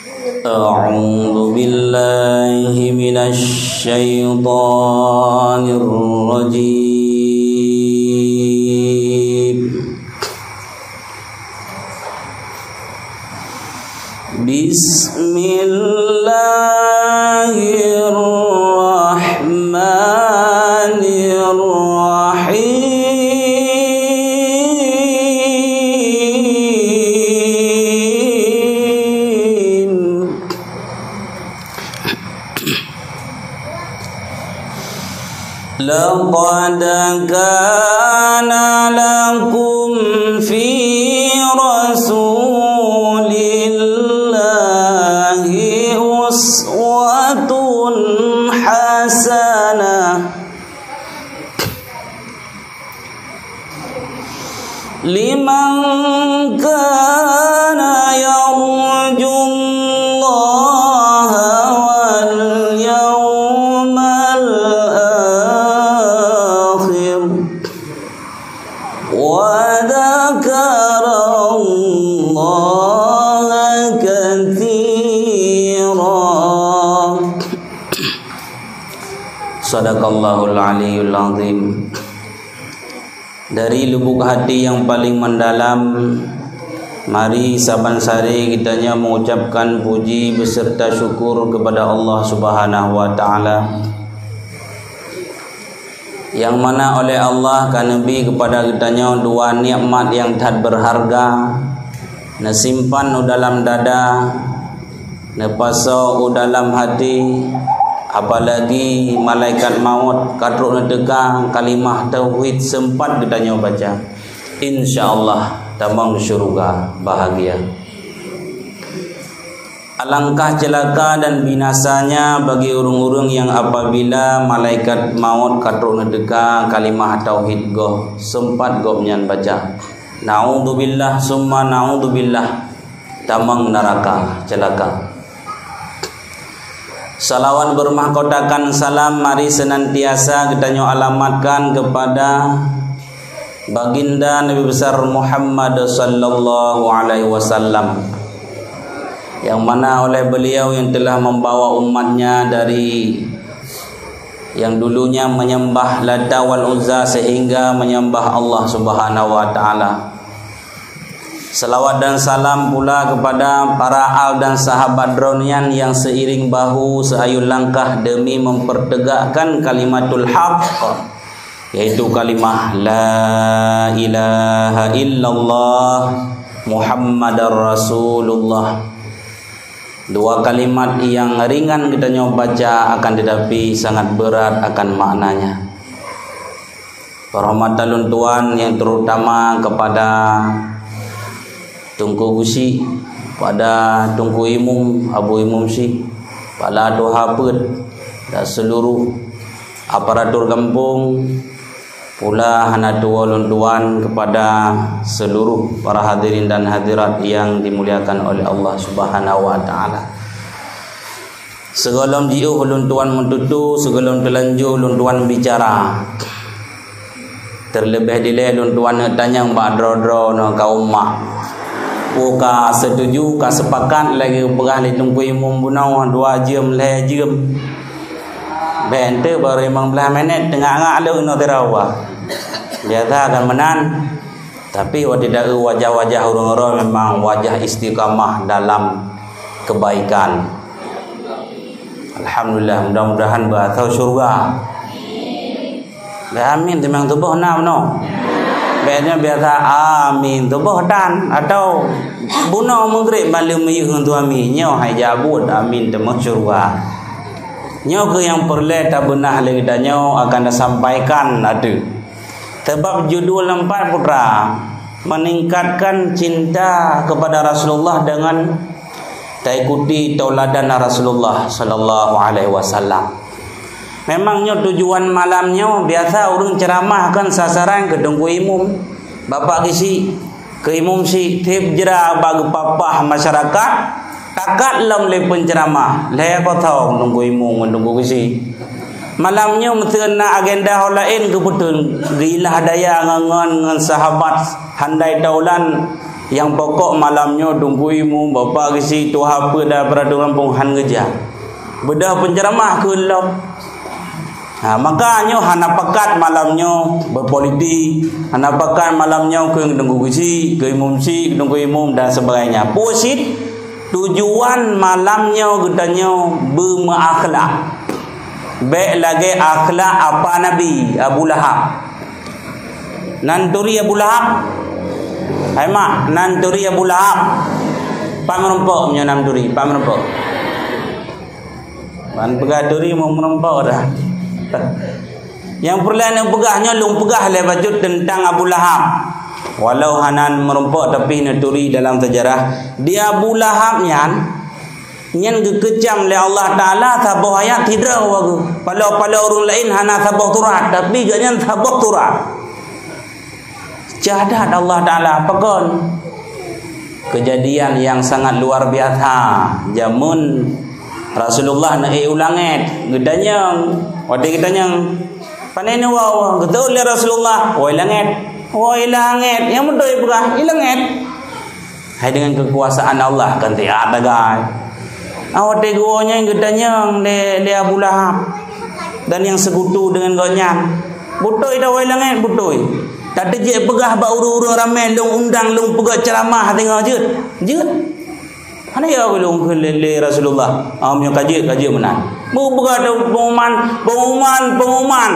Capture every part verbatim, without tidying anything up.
أعوذ بالله من الشيطان الرجيم. بسم الله الرحمن الرحيم. لقد كان لكم في رسول الله أسوة حسنة لمن كان يرجو الله واليوم الآخر وذكر الله كثيرا. صدق الله العلي العظيم. Dari lubuk hati yang paling mendalam, mari saban sari geutanyoe mengucapkan puji beserta syukur kepada Allah Subhanahu wa Ta'ala, yang mana oleh Allah ka neubi kepada geutanyoe dua nikmat yang that berharga, neusimpan u dalam dada, neupasoe u dalam hati, apalagi malaikat maut ka trok neuteuka, kalimah tauhid sempat geutanyoe baca. Insya Allah, tamong syuruga bahagia. Alangkah celaka dan binasanya bagi ureuëng-ureuëng yang apabila malaikat maut ka trok neuteuka, kalimah tauhid goh sempat gobnyan baca, "Naudzubillah summa naudzubillah." Tamong neraka, celaka. Salawat bermahkotakan salam mari senantiasa geutanyoe alamatkan kepada Baginda Nabi Besar Muhammad sallallahu alaihi wasallam, yang mana oleh beliau yang telah membawa umatnya dari yang dulunya menyembah Lata wal Uzza sehingga menyembah Allah Subhanahu wa Ta'ala. Salawat dan salam pula kepada para al dan sahabat droeneuh nyan yang seiring bahu seayun langkah demi mempertegakkan kalimatul haq, yaitu kalimah la ilaha illallah Muhammadar Rasulullah. Dua kalimat yang ringan geutanyoe baca, akan tetapi sangat berat akan maknanya. Penghormatan lôn tuan yang terutama kepada Teungku Gusi, pada Teungku Imum, Abu Imum Syik, Pala Tuha Peuet, dan seluruh aparatur gampông, pula hana tuwoe lôn tuan kepada seluruh para hadirin dan hadirat yang dimuliakan oleh Allah Subhanahu wa Ta'ala. Sigohlom jiôh lôn tuan meututoe, sigohlom teulanjô lôn tuan bicara. Teuleubeh dilée lôn tuan neuk tanyong bak droe-droe nyoe kaum mak. Peue ka seutuju, ka seupakat lagée geupeugah lé Teungku Imum bunoe dua jeuem, lhée jeuem. Bék enteuk barô limong blaih minét teungak-ngak lôn inoe tirawa. Biasa kan meunan. Tapi watée taeu wajah-wajah ureuëng-ureuëng memang wajah istiqamah dalam kebaikan. Alhamdulillah, mudah-mudahan beuasoe syurga. Bèk amin, teumang tuboh na bunoe. Bèk nyoe biasa amin tuboh tan atau bunoe meugreb ban lheueh miyueb ngon suami. Nyoe hai jak buet amin teumang syurga. Nyoe keuh nyang peureulée tabeunah lé geutanyoe akan tasampaikan ateueh. Sabab judul empat putra meningkatkan cinta kepada Rasulullah dengan taikuti tauladan Rasulullah sallallahu alaihi wasallam. Memang nyoe tujuan malam nyoe biasa ureuëng ceuramah kan sasaran keu Teungku Imum, Bapak Gisi, keu Imum Syik, tieb jra bak geupapah masyarakat, takat lom lé penceramah, lhée kosong Teungku Imum ngon Teungku Gisi. Malam nyoe meuteun na agenda ho laén keupeuteueng geuilah daya ngon, ngon, ngon sahabat handai taulan Nyang pokok malam nyoe Teungku Imum, Bapak Geuchik, tuha peuet dan aparatur gampông han geujak. Beudôh peunceuramah keu lom. Ha, maka nyoe hana pakat malam nyoe beupolitik, hana pakat malam nyoe keu Teungku Geuchik, keu Imum Chik, keu Teungku Imum dan sebagainya. Peue cit tujuan malam nyoe geutanyoe beumeuakhlak. Bék lagée akhlak apa Nabi Abu Lahab. Nan turi Abu Lahab? Hai mak, nan turi Abu Lahab. Pak meurumpok nyoe nan turi, pak meurumpok. Ban peugah turi mau meurumpok dah. Nyang peureulée neupeugah nyoe lôn peugah lé bacut teuntang Abu Lahab. Walau hana meurumpok tapi neuturi dalam sejarah. Di Abu Lahab nyan, nyan geukeucam lé Allah Taala saboh ayat sidroe wagu. Palo-palo ureuëng laén hana saboh surat, tapi gobnyan saboh surat. Cah that Allah Taala pakon. Keujadian nyang sangat luar biasa. Jameun Rasulullah neuék u langét, geutanyong. Watée geutanyong, "Pane neuwoe?" Geutôb lé Rasulullah, "Woe langét." "Woe langét." Nyang beutôi peugah, "I langét." Hai deungon keukuasaan Allah kan siat dagai. Ah, watée geuwoe nyan geutanyong lé, lé Abu Lahab dan nyang seukutu deungon gobnyan. Beutôi dah woe langét, beutôi. Tapi jeuet peugah bak ureuëng-ureuëng ramé lôn undang, lôn peugah ceuramah teungoh jeuet. Jeuet. Hana ya lôn kheun lé, lé Rasulullah. Ah, meunyoe ka jeuet, ka jeuet meunan. Beupeugah dah pengumuman, pengumuman, pengumuman.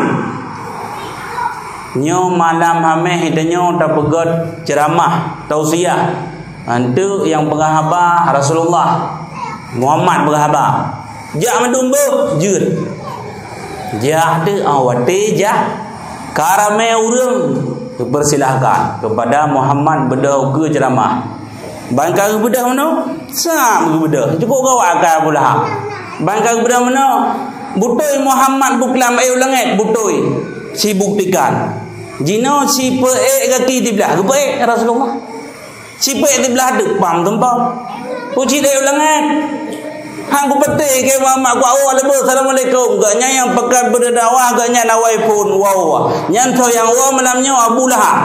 Nyoe malam Hamèh tanyoe tapeugét ceuramah, tausiah. Anteuk nyang peugah haba Rasulullah, Muhammad peugah haba. Jak mandum beuh, jeuet. Jak teuk, ah, watée jak, ka ramé ureuëng, dipersilahkan kepada Muhammad beudôh ukeue ceuramah. Ban ka geubeudôh meunoe, sam geubeudôh. Cukup gawat akai Abu Lahab. Ban ka geubeudôh meunoe, beutôi Muhammad buklam ék u langét, beutôi. Sibuktikan. Jinoe sipeuék gaki siblah, geupeuék Rasulullah. Sipeuék siblah deuk pam tumpam. Uji dayuh langét. Hang kupeuteh ke Muhammad ku awak leubeh, "Assalamualaikum." Gobnyan nyang pakat beudakwah, gobnyan awai phon, wow. Nyan soe nyang wow malam nyoe, Abu Lahab.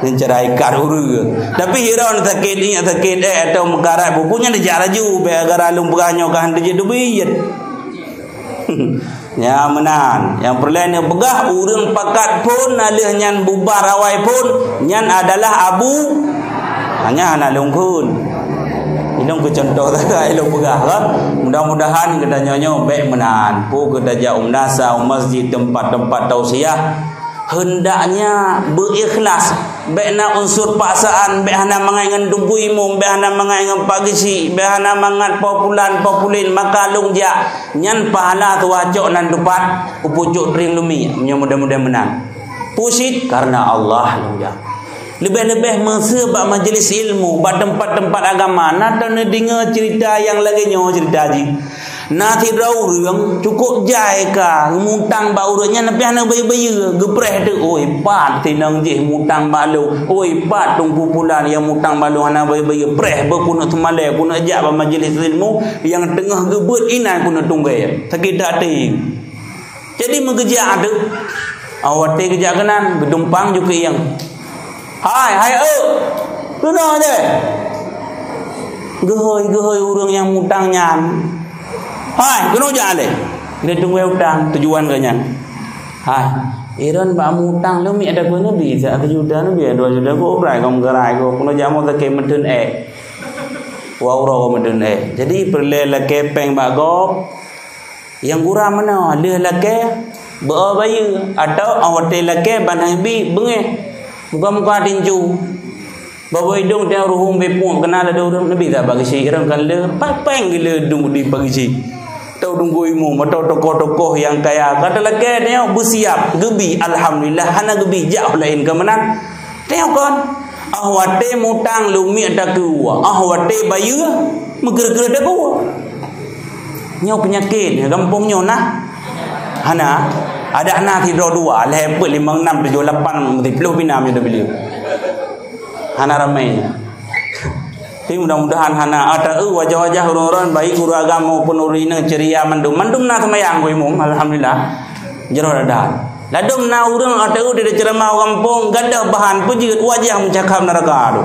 Nyan cara ikat ureuëng. Tapi hiron sakét, ingat sakét, eh, atau meukarat buku nyan dijak laju, bèk gara lôn peugah nyoe ka hana jeuet dubiet. Nyan meunan. Nyang peureulée neupeugah, ureuëng pakat phon, na lheueh nyan bubar awai phon, nyan adalah Abu, hanya hana lôn kheun. Ilôn keu contoh sagai ilôn peugah, kan. Mudah-mudahan geutanyoe nyoe bék meunan. Peue geutajak u meunasah, u masjid, teumpat-teumpat tausiah, hendaknya beuikhlas. Bék na unsur paksaan, bék hana mangat ngon Teungku Imum, bék hana mangat ngon Pak Geuchik, bék hana mangat Pak Pulan, Pak Pulin, maka lôn jak. Nyan pahala tuha cok nan tupat, u pucok trieng lumi, meunyoe mudah-mudahan meunan. Peue cit, karena Allah lôn jak. Leubeh-leubeh meuseu bak majlis ilmu, bak teumpat-teumpat agama, na taneudingoe cerita nyang lagée nyoe cerita jih. Na sidroe ureuëng cukup jai ka, mutang bak ureuëng nyan, tapi hana bayeue-bayeue, geupreh teuk, "Oi, pat sinong jih mutang bak lôn, oi, pat Teungku Pulan nyang mutang bak lôn hana bayeue-bayeue, preh beuh keuneuk seumalée, keuneuk jak bak majlis ilmu nyang teungoh geubeuet inan keuneuk tunggée." Sakét até. Jadi meugeujak teuk. Awai watée geujak keunan, geudumpang ju keu ieng. "Hai, hai, eu! Keunoe deh!" Geuhôi-geuhôi ureuëng nyang mutang nyan. "Hai, keunoe jak lé!" Dia tunggui utang, tujuan geuh nyan. "Hai, iron bak mutang leumiek ada keu neubi, sa keu juta neubi, dua juta keu ubrai, keu meugerai, keu keunoe jak mo sakét meuteun ék. Wa uroe keu meuteun ék." Jadi peureulée lakée péng bak gob, Nyang gura meunoe, lheueh lakée beu-o bayeue, atawa 'oh watée lakée ban hai bi beungéh. Muka-muka tinju. Babah idong tiang ruhueng beupuek keunan lagée ureuëng neubi that bak geuchik, ureuëng kan le, pat péng geule dung di bak geuchik. Tau Teungku Imum, atau tokoh-tokoh nyang kaya. Ka talakée nyoe beusiab, geubi, alhamdulillah, hana geubi jak laén keu meunan. Tengok kon, 'oh watée mutang leumiek takeue, 'oh watée bayeue meukreuh-kreuh takeue. Nyoe peunyakét, gampông nyoe na? Hana. Adak na sidroe dua, lhée peuet, limong, nam, tujoh, lapan, siploh pih na meunyoe teubileue. Hana ramé. Tapi mudah-mudahan hana. Ata eu wajah-wajah ureuëng-ureuëng baik guru agama maupun ureuëng inong ceria mandum. Mandum na seumayang, Teungku Imum, alhamdulillah. Jroh adat. Ladôm na ureuëng ateueh di ceramah gampông gadoh bahan peujeuet wajah meucakap neuraka tu.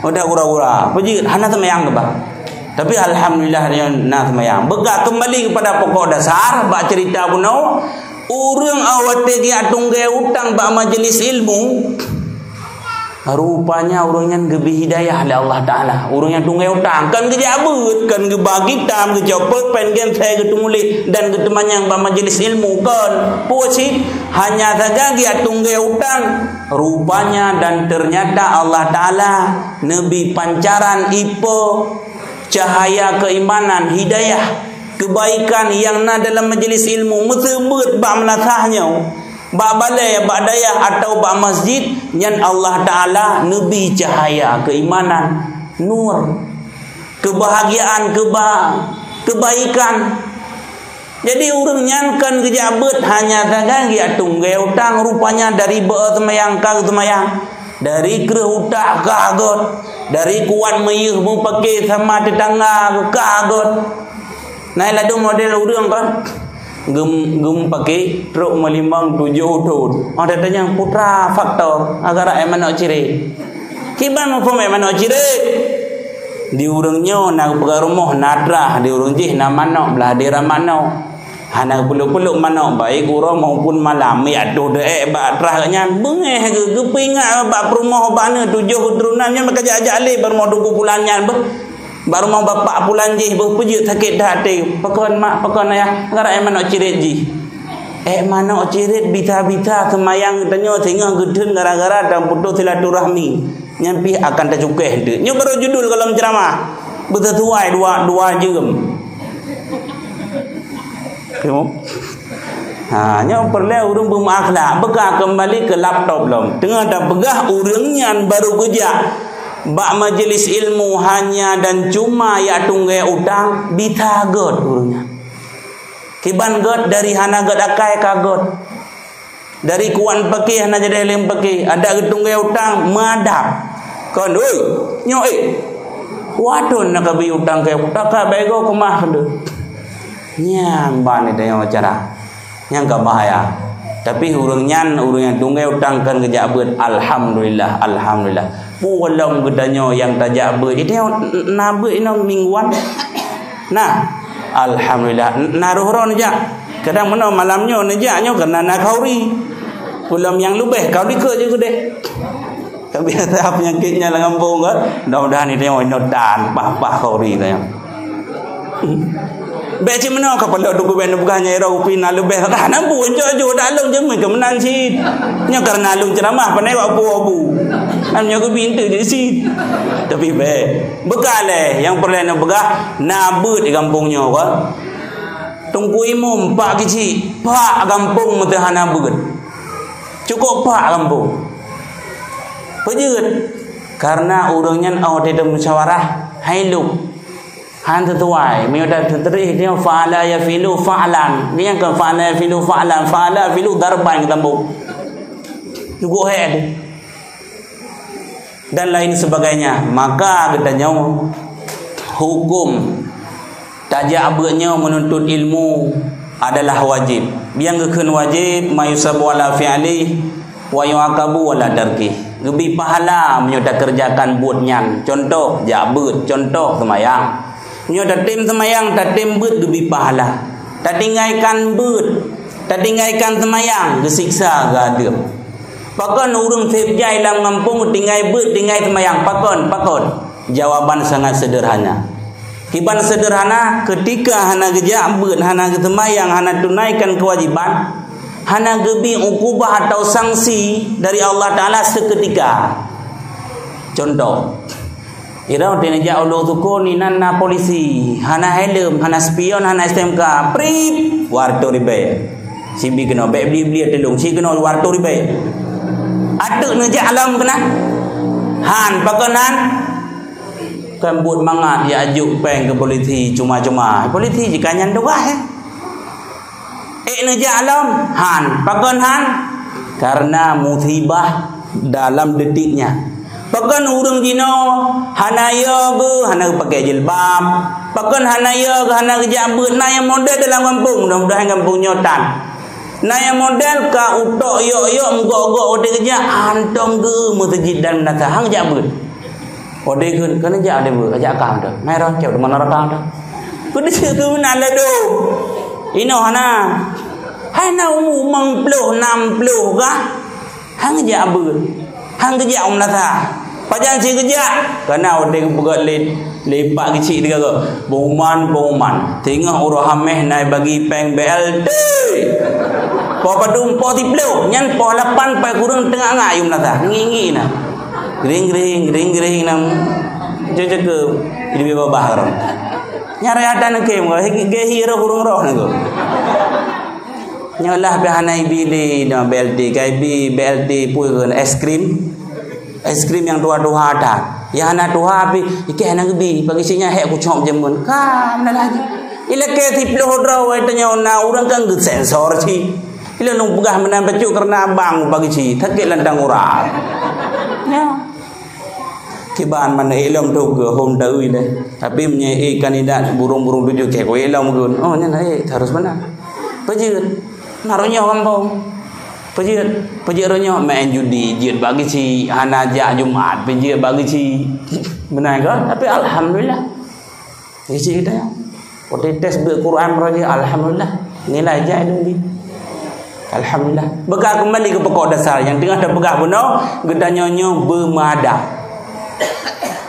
Udah gura-gura, peujeuet hana seumayang keubah. Tapi alhamdulillah dia na seumayang. Beuka kembali kepada pokok dasar bak cerita bunoe, ureuëng awai watée geujak tunggée utang bak majlis ilmu, rupanya ureuëng nyan geubri hidayah lé Allah Taala. Ureuëng nyang tunggée utang kan geujak beuet, kan geuba kitab, geucok pulpen, geunsai, geuteumuléh dan geuteumanyang bak majlis ilmu kan. Peue cit? Hanya sagai geujak tunggée utang. Rupanya dan ternyata Allah Taala neubri pancaran ipo cahaya keimanan, hidayah, kebaikan nyang na dalam majlis ilmu, meuseubeut bak meulasah nyoe, bak balée, bak dayah atau bak masjid, nyan Allah Taala neubri cahaya keimanan, nur, kebahagiaan, keba-, kebaikan. Jadi ureuëng nyan kan geujak beuet hanya sagai geujak tunggée utang, rupanya dari beu seumayang ka seumayang, dari kreueh utak ka göt, dari kuat meuyeuh meupaké sama teutangga ka göt. Na ladôm model ureuëng kan gem-, geupaké trok meulimong tujoh thon. Ada tanyong putra faktor, agak rak manok cirét. Kiban muphom manok cirét. Di ureuëng nyoe na geupeugah rumoh na trah, di ureuëng jih na manok, blah dira manok. Hana geupeuleuk-peuleuk manok, baik uroe maupun malam, ya tuh deuek bak trah nyan. Beungéh geu-, geupeuingat bak peurumoh bak neu tujoh keuturonan nyan, maka jak-jak lé bak rumoh teungku pulan nyan beuh. Bak rumoh bapak pulan jih beuh, peujeuet sakét that até. Pakon mak, pakon ayah, gara-gara manok cirét jih. Eh, manok cirét bisa-bisa seumayang geutanyoe singoh geutheun gara-gara dan putus silaturahmi. Nyan pih akan teucukéh teuk. Nyoe baru judul gohlom ceramah. Beuseusuai dua, dua jeuem. Tengok. Ha, nyoe peureulée ureuëng beumeuakhlak. Beuka kembali ke laptop lom. Teungoh tapeugah ureuëng nyan baru geujak bak majlis ilmu hanya dan cuma jak tunggée utang, bisa göt ureuëng nyan. Kiban göt dari hana göt akai ka göt. Dari kuat paké hana jadi lé paké, adak geutunggée utang meuadab. Kon, oi, nyoe, eh. Watée na kabi utang keu utang ka bego keumah deh. Nyang ban itu yang cara. Nyang ka bahaya. Tapi ureuëng nyan, ureuëng nyang tunggée utang kan geujak beuet, alhamdulillah, alhamdulillah. Peue lom geutanyoe nyang tajak beuet, itu na beuet inoe mingguan. Nah, alhamdulillah, na roh-roh neujak. Kadang meunoe malam nyoe neujak nyoe keureuna na khauri. Peue lom nyang leubeh khauri keu jih keudeh. Tapi ada penyakitnya lam gampông kan. Mudah-mudahan itu yang inoe tan pah-pah khauri tanya. Bék cit meunoe ka paloe duku bék neupeugah nyang irong upi na leubeh. Ka na buet jok-jok dak lôn jeuet meukeumeunan cit. Nyoe kareuna lôn ceuramah pandai wak bu-bu. Am nyoe keubi enteuk jeuet cit. Tapi bék. Beuka lé nyang peureulée neupeugah na beuet di gampông nyoe ka. Teungku Imum pak keuchik, pak gampông meuteuhana beuet. Cukôp pak gampông. Peujeuet. Kareuna ureuëng nyan awai teumusyawarah hai lôb. Han seusuai, meunyoe that teutuléh nyoe fa'ala yafilu fa'lan. Nyan kon fa'ala yafilu fa'lan, fa'ala yafilu darban geutambong. Teugok hék tu. Dan lain sebagainya. Maka geutanyoe hukum tajak beuet nyoe meununtut ilmu adalah wajib. Nyang geukheun wajib, ma yusabu ala fi'li wa yu'aqabu ala tarki. Geubri pahala meunyoe takeureujakan buet nyan. Contoh, jak beuet. Contoh, seumayang. Meunyoe tatem seumayang, tatem beuet geubri pahala. Tatinggaikan beuet, tatinggaikan seumayang, geusiksa geuadeueb. Pakon ureuëng seb jai lam gampông tinggai beuet, tinggai seumayang? Pakon? Pakon? Jawaban sangat sederhana. Kiban sederhana, ketika hana geujak beuet, hana geuseumayang, hana tunaikan kewajiban, hana geubri ukubah atau sanksi dari Allah Taala seketika. Contoh, irong teuneujak u lueng sukon inan na polisi, hana helm, hana spion, hana S T M K, prip, warto ribée. Sibi keunoe, bék bli-bli teulông, si keunoe warto ribée. Ateuk neujak lom keunan. Han, pakon han? Kan buet mangat ya ajuk péng keu polisi cuma-cuma. Polisi jika nyan tugaih, eh. Ék neujak lom? Han. Pakon han? Karena musibah dalam detiknya. Pakon ureuëng jinoe hana yo geuh, hana geupakai jilbab? Pakon hana yo geuh, hana geujak beuet? Na nyang model dalam gampông, mudah-mudahan gampông nyoe tan. Na nyang model ka utok yok-yok, meugok-gok watèe geujak, hantom geu meuseujid dan meunasah, han geujak beuet. Watèe geukheun, keuneuk jak watèe beuet, jak kah teuh. Mai roh, cok deungon raka teuh. Peue deuh keu meunan ladôm. Inoe hana. Hai na umu limong ploh, nam ploh kah? Han geujak beuet. Han geujak u meunasah. Pajan cit geujak? Kana watèe geupeugah lé, lé pak geuchik teuka geuh. Pengumuman, pengumuman. Teungoh uroe Hamèh na bagi pèng B L T. Poh padum, poh siplôh. Nyan poh lapan pai kureueng teungoh ngak yum meunasah. Ngi-ngi na. Gring-gring, gring-gring na. Cek-cek keu. Jadi babah orang. Nyang raya dan kem, gehi roh kureueng roh na geuh. Nyoe lah pih hana ibi lé nyoe B L T, ka ibi B L T peue kheun, es krim. Es krim nyang tuha-tuha that. Nyang hana tuha pih, ikeh hana geubi, bagi si nyan hék kucok jameun. Ka, meunan laju. Ilakèe siplôh droe, tanyoe na ureueng kan geusensor cit. Ilôn lôn peugah meunan bacut kareuna abang bagi cit, sakét lantang urat. Nyoe. Kiban mana ilôn tu ke hom taui lé. Tapi meunyoe eh kandidat burung-burung tuju ke ko ilôn gun. Oh, nyan eh harus meunan. Peujeuet. Na roh nyoe gampông. Peujeuet, peujeuet roh nyoe main judi, jeuet bak geuchik, hana jak Jumat, peujeuet bak geuchik. Meunan kan? Tapi alhamdulillah. Geuchik kita ya. Watèe tes beuet Quran meuraja, alhamdulillah. Nilai jai dong di. Alhamdulillah. Beuka kembali ke pokok dasar nyang teungoh tapeugah bunoe, geutanyoe nyoe beumeuadab.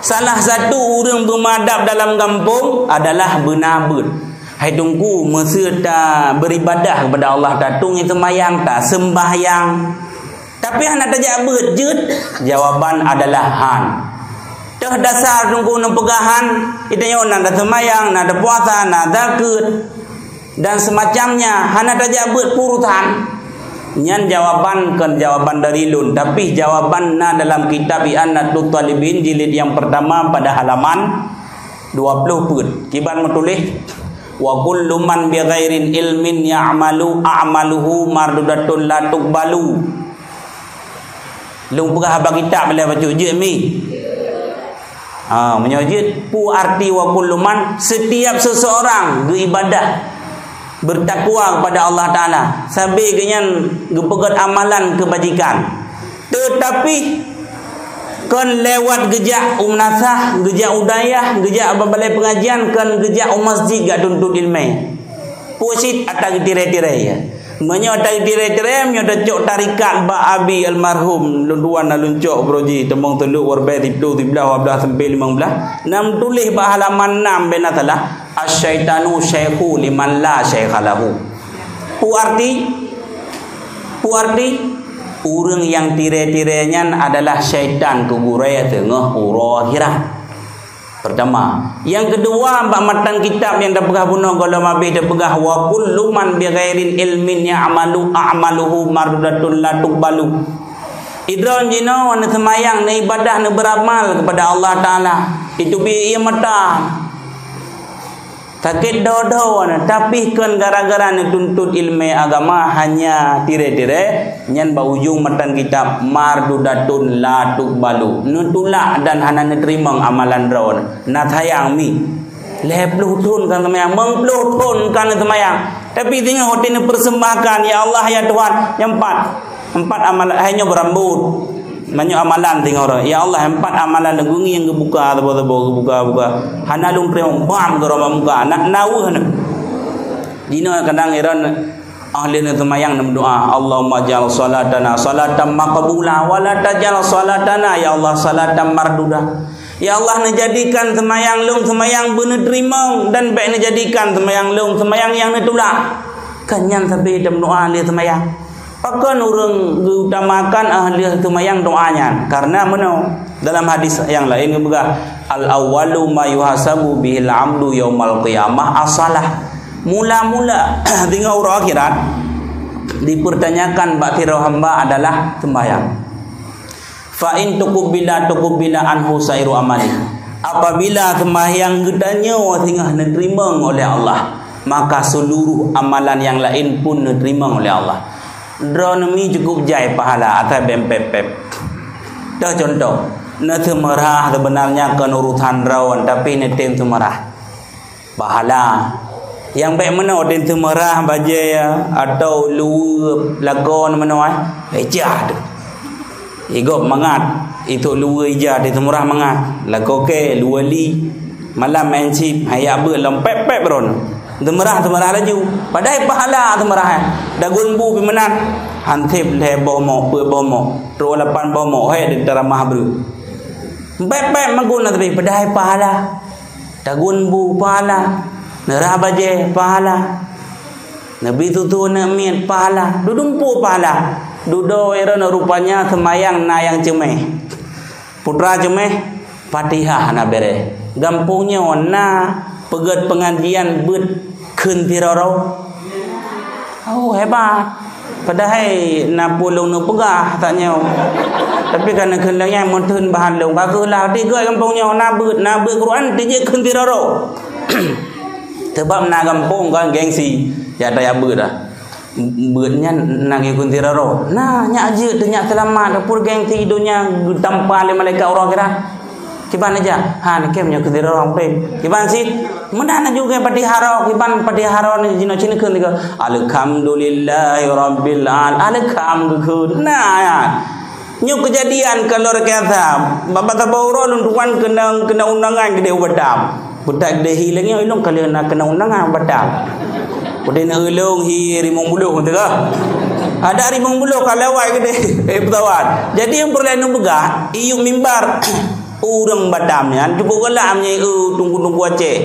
Salah satu ureueng beumeuadab dalam gampông adalah beuna beuet. Hai Teungku, meuseu ta beuribadah kepada Allah, ta tueng seumayang, ta seumbahyang. Tapi hana tajak beuet jeuet, jawaban adalah han. Teuh dasar Teungku neupeugah han, geutanyoe na taseumayang, na tapuasa, na zakeuet, dan semacamnya, hana tajak beuet peue urusan. Nyan jawaban kon jawaban dari lôn, tapi jawaban na dalam kitab I'anatut Thalibin jilid nyang pertama pada halaman dua puluh peuet. Kiban meutuléh, "Wa kullu man bighairi ilmin ya'malu a'maluhu mardudatun la tuqbalu." Lôn peugah haba kitab lé bacut jeuet mi. Ha, meunyoe jeuet, peue arti wa kullu man? Setiap seseorang geuibadah, bertakwa kepada Allah Taala, sabe geuhnyan geupeugét amalan keubajikan. Teutapi kon lewat geujak u meunasah, geujak u dayah, geujak bak balai peungajian, kon geujak u masjid jak tuntut ileumèe. Peue cit ata geutiré-tiré ya. Meunyoe ata geutiré-tiré, meunyoe tacok tarekat bak abi almarhum, lôn tuan na lôn cok broji, teumong teulok, warbée, siplôh, siblaih, dua blaih, sampai limong blaih. Na meutuléh bak halaman nam bèk na salah, "Asyaitanu syaikhu liman la syaikha lahu." Peue arti? Peue arti? Ureueng nyang tiré-tiré nyan adalah syaitan keu gurée teungoh uroe akhirat. Pertama. Nyang keudua, bak matan kitab nyang tapeugah bunoe gohlom abéh tapeugah, "Wa kullu man bighairi ilmin ya'malu a'maluhu mardudatun la tuqbalu." Idroe jinoe neuseumayang, neuibadah, neubeuramal keupada Allah Taala. Itu pi ié mata. Sakét doh-doh na, tapi kon gara-gara neutuntut ileumèe agama hanya tiré-tiré, nyan bak ujong matan kitab mardudatun la tuqbalu. Neutulak dan hana neuteurimong amalan droe. Na sayang mi. Lhèe ploh thon ka seumayang, limong ploh thon ka seumayang. Tapi teungoh watèe neupersembahkan, "Ya Allah, ya Tuhan," nyang pat. Empat amalan, hai nyoe beurambot. Meunyoe amalan teungoh rot. Ya Allah, empat amalan lôn gungi nyang geubuka, saboh-saboh geubuka-buka. Hana lôn teurimong, bam geurobek muka. Nak naweuh na. Jinoe kadang iron ahli neuseumayang neumeudoa, "Allahumma ja'al salatana salatan maqbula wa la taj'al salatana ya Allah salatan mardudah." Ya Allah, neujadikan seumayang lôn seumayang beuneuteurimong dan bèk neujadikan seumayang lôn seumayang nyang neutulak. Kan nyan sabe tameudoa lé seumayang. Pakon ureueng geuutamakan ahli seumayang doa nyan? Karena meunoe, dalam hadis nyang laén geupeugah, "Al-awwalu ma yuhasabu bihil abdu yaumal qiyamah as-salah." Mula-mula teungoh uroe akhirat dipertanyakan bak sidroe hamba adalah seumayang. "Fa in tuqbila tuqbila anhu sairu amali." Apabila seumayang geutanyoe singoh neuteurimong oleh Allah, maka seluruh amalan nyang laén pun neuteurimong oleh Allah. Droeneuh mi cukup jai pahala asai bèk pép-pép. Toh contoh, neuseumeurah seubeunarnya kon urusan droe, tapi neutem seumeurah. Pahala. Nyang bèk meunoe, teumeurah bajèe, ya, atau luweue lakoe meunoe, eh, ija teuh. Igob mangat, itôk luweue ija teuh, teumeurah mangat. Lakoe kèe, luweue li. Malam main chip, hai jak beuet lom pèp-pèp droeneuh. Teumeurah, teumeurah laju. Padahai pahala teumeurah, eh. Dagon bu pih meunan. Hansép lhèe boh mok, peuet boh mok. Trôk lapan boh mok, hai deuh taramah breueh. Pèp-pèp magun na tapi, padahai pahala. Dagon bu pahala, neurah bajèe pahala, neubi tutoe aneuk miet pahala, dudumpue pahala. Dudoe droeneuh rupanya seumayang na nyang ceumèh. Putra ceumèh, Fatihah na bèrèh. Gampông nyoe na peugèt peungajian beuet kheun siroro. Oh, hebat. Padahai na peue lôn neupeugah tanyoe. Tapi ka neukheun lagèe nyan meutheun bahan lôn. Ka keuh lah, tiga gampông nyoe na beuet, na beuet Quran, tijeuet kheun siroro. Sebab na gampông kan gengsi. Ya, ata ya beuet dah. Beuet nyan na geukheun siroro. Na, nyak jeuet, nyak seulamat. Peue gengsi donya geutampa lé malaikat uroe akhirat. Kiban aja. Ha, neukheun nyoe keu sidroe ureueng peuet. Kiban cit, meunan laju geuh Fatihah ro, kiban Fatihah ro ni jinoe cit neukheun tiga. Alhamdulillahi rabbil al-, alham geukheun. Nah, ya. Nyoe keujadian ka luar biasa. Bak saboh uroe lôn tuan keunong, keunong undangan keudéh u Batam. Beutak keudéh hi lagèe nyoe, ilôn ka lheueh na keunong undangan u Batam. Keudéh na ulôn hi Rimueng Buloh teuka. Ada Rimueng Buloh ka lewat keudéh, eh, pesawat. Jadi nyang peureulèe neupeugah, iyup mimbar. Ureueng Batam nyan cukup galak meunyoe, eh, teungku-teungku Aceh.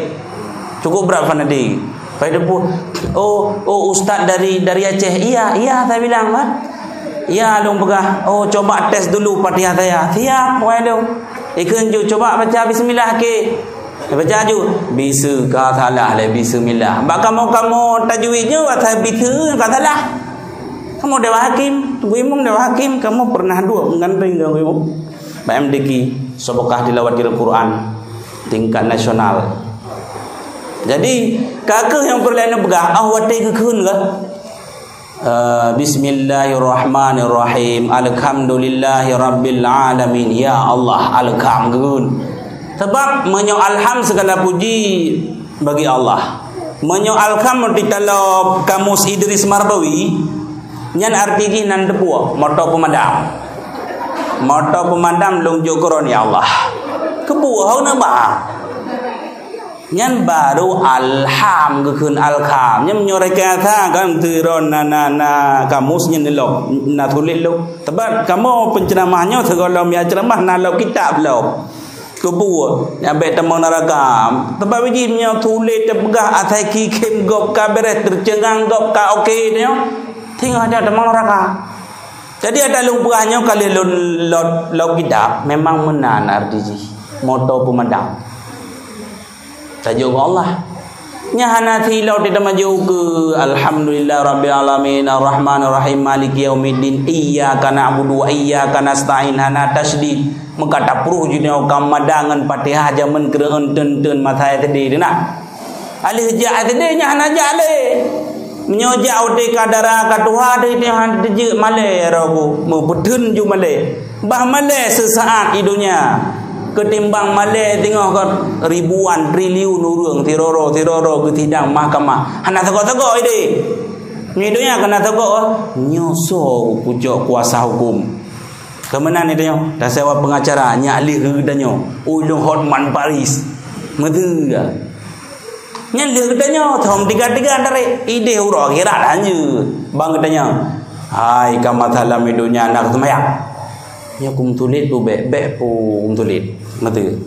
Cukup brat fanatik. Pai teupeu, "Oh, oh, ustaz dari, dari Aceh?" "Iya, iya," saya bilang, kan. "Iya," lôn peugah. "Oh, coba tes dulu Fatihah saya." "Siap," wahai lôn. Ikheun ju, "Coba baca bismillah ke." Baca ju, "Bisa ka salah lé bismillah." Bak kamoe-kamoe tajwid nyoe asai bisa ka salah. Kamoe dewan hakim, Teungku Imum dewan hakim, kamoe pernah duek ngon ring Teungku Imum. Bak M D Q, Sabaqah Tilawatil Quran tingkat nasional. Jadi, ka keuh nyang peureulèe neupeugah, ah, watèe geukheun kah? Eh, bismillahirrahmanirrahim. Alhamdulillahirabbil alamin. Ya Allah, alham geukheun. Sebab meunyoe alham segala puji bagi Allah. Meunyoe alham di dalam kamus Idris Marbawi, nyan arti jih nan teupeue, moto peumadam. Moto peumadam lôn jok keu droeneuh, ya Allah. Keupeue hana ba? Nyan baru alham geukheun alham. Nyan meunyoe rekayasa kan teuron na, na, na kamus nyan lom, na tuléh lom. Sebab kamoe penceramah nyoe sigohlom ya ceramah na lom kitab lom. Keupeue, nyan bèk tamong neuraka. Sebab jih meunyoe tuléh teupeugah asai kikem gob ka bèrèh, teuceungang gob ka oke nyoe, singoh nyoe tamong neuraka. Jadi ata lôn peugah nyoe ka lheueh lôn lot, lot kitab, memang meunan arti jih. Moto peumadam. Tajok keu Allah. Nyan hana silop di teumajok keu Alhamdulillah Rabbil Alamin, Ar-Rahmanir Rahim, Maliki Yaumiddin, Iyyaka na'budu wa iyyaka nasta'in, hana tasydid. Meuka tapruh jinoe ka mada ngon Fatihah jameun kreueun teun-teun masa S D teuh na. Aleuh jak S D nyan hana jak lé. Meunyoe jak watèe ka dara ka tuha teuh, teuh han teujeuet malèe, ya Rabbu, meubeuteun ju malèe. Bah malèe seusaat i donya keutimbang malèe teungoh ka ribuan triliun ureueng siroro-siroro geusidang mahkamah. Hana sagoe-sagoe idéh. Nyoe donya ka na sagoe, nyoe soe pucok kuasa huköm. Keumeunan idéh nyoe, tasewa peungacara, nyak lheueh geutanyoe. Ulôn Hotman Paris. Meuteue. Nyan lheueh geutanyoe, thom tiga-tiga tarék. Idéh uroe akhirat hanjeuet. Bang geutanyoe. Hai, ka masa lam donya na seumayang. Nyoe keu meutulet peue bèk, bèk peue meutulet. Meuteue.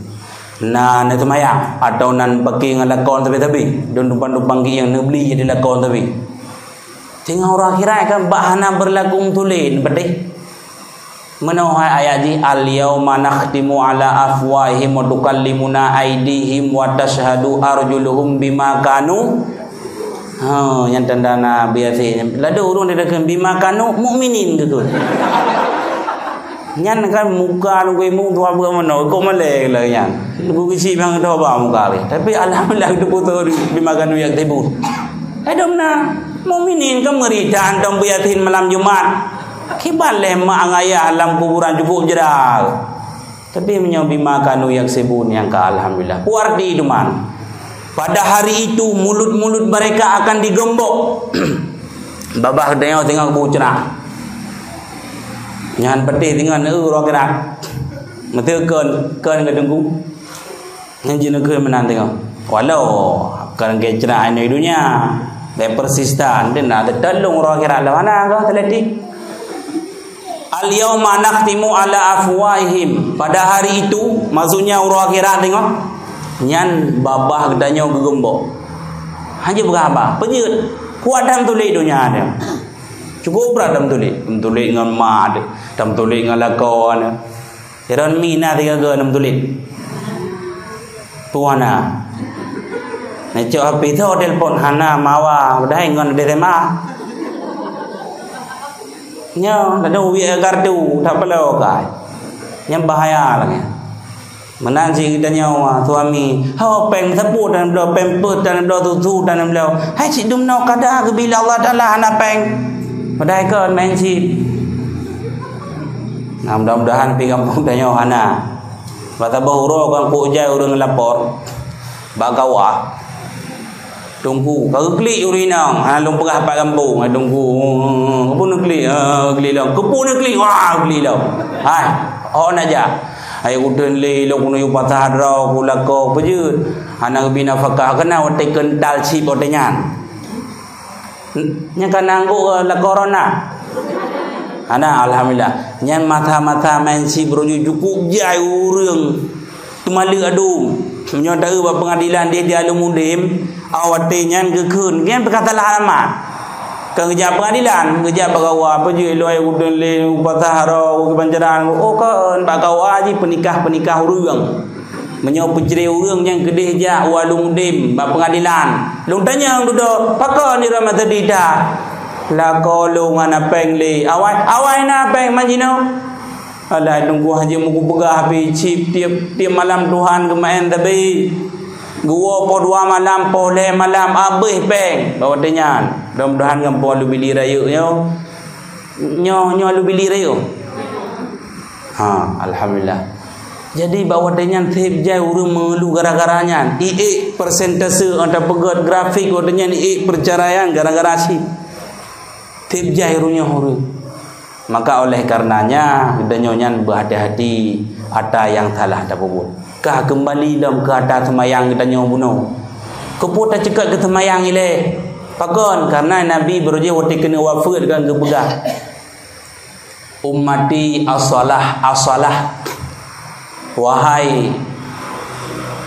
Na, na seumayang, atau nan paké ngon lakon sabe-sabe. Don dupan-dupan geuieng neubeli jadi lakon sabe. Teungoh uroe akhirat kan bak hana beurlaku meutulet, beutôi? Meunoe hai ayat jih, "Al-yauma nakhtimu ala afwahihim wa tukallimuna aidihim wa tasyhadu arjuluhum bima kanu." Ha, nyan tanda Nabi Yasin. Ladôm ureueng dideungon bima kanu mukminin gitu. Nyan kan muka lu geumu tuha bukan meunoe, kok malèe lagèe nyan. Lu geusi bang doba muka lé. Tapi alhamdulillah, itu putus bima kanu yaktibun. Ladôm na mukminin kan meurita hantom beuyasin malam Jumat. Kiban lé mak ngon ayah lam kuburan cukup jera. Tapi meunyoe bima kanu yaksibun nyang ka alhamdulillah. Peue arti duman? Pada hari itu, mulut-mulut mereka akan digembok. Babah geutanyoe singoh bu cerak. Nyan peuteh singoh neu uroe akhirat. Meuteukon, kon geuteungku. Nyan jinoe keu meunan teungoh. Walau kon geucerak inoe dunia, bèk persista, enten na teutalong uroe akhirat lom hana goh teulatih. "Al-yauma nakhtimu ala afwahihim." Pada hari itu, maksudnya uroe akhirat teungoh, nyan babah geutanyoe geugeumbok. Hana peugah haba, peujeuet. Kuat that meutulék donya nyoe. Cukup brat that meutulék. Meutulék ngon ma, that meutulék ngon lakoe nyoe. Iron mi na tiga go nem tulit. Tuan na. Ngecok api tu telepon hana mawa, udah ngon di tema. Nyo, lalu wik gardu, tak perlu kai. Nyang bahaya lagi. Meunan si geutanyoe suami, "Ho, péng sapeue tan bloe, pampers tan bloe, susu tan bloe. Hai cit dumnoe kada geubila Allah Taala hana péng." Padahai kon main cit. Nah, mudah-mudahan pih gampông tanyoe hana. Bak saboh uroe kan kok jai ureueng lapor bak K U A. Teungku, ka geuklik ureueng inong. Ha, lôn peugah pat gampông, hai Teungku. Keupeue neuklik? Ha, geuklik lom. Keupeue neuklik? Wah, geuklik lom. Hai, ho na jak. Hai, udeueng lé lôn keuneuk yue pasah droe, ku lakoe peujeuet. Hana geubi nafakah, keunan watèe keuntal cit watèe nyan. Nyang ka na anggô, eh, lakoe corona? Hana, alhamdulillah. Nyan masa-masa main cit beurujung cukup jai ureueng teumaleuek adu. Meunyoe taeu bak peungadilan di, di Alumudem, awai watèe nyan geukheun. Nyan peukasalah alamat. Ka geujak peungadilan, geujak bak K U A, peujeuet lôn udeueng lé, pasah droe, u pancaran. Oh, kon, bak K U A jih peunikah-peunikah ureueng. Meunyoe peucré ureueng nyang keudeh jak u Alumudem bak peungadilan, lôn tanyong dudoe, "Pakon nirah mata dita?" "Lakoe lôn hana péng lé." "Awai, awai na péng man jinoe." Alah, Teungku Haji Meuku peugah pih cit tiep, tiep malam Tuhan geumeu'en sabe. Geuwoe poh dua malam, poh lhèe malam, abéh péng. Bak watèe nyan, mudah-mudahan gampông Alubili rayeuk nyoe. Nyoe, nyoe Alubili rayeuk. Ha, alhamdulillah. Jadi, bak watèe nyan seb jai ureueng mengeluh gara-gara nyan. Iék persentase, atau peugöt grafik watèe nyan iék perceraian gara-gara cit. Seb jai ureueng nyoe ureueng. Maka oleh karenanya, geutanyoe nyan beuhati-hati ata nyang salah tapeubuet. Ka keumbali lom keu ata seumayang geutanyoe bunoe. Keupeue taceukot keu seumayang ilèe? Pakon? Karena Nabi beurujih watèe keuneuk wafeuet kan geupeugah, "Ummati as-shalah, as-shalah." Wahai,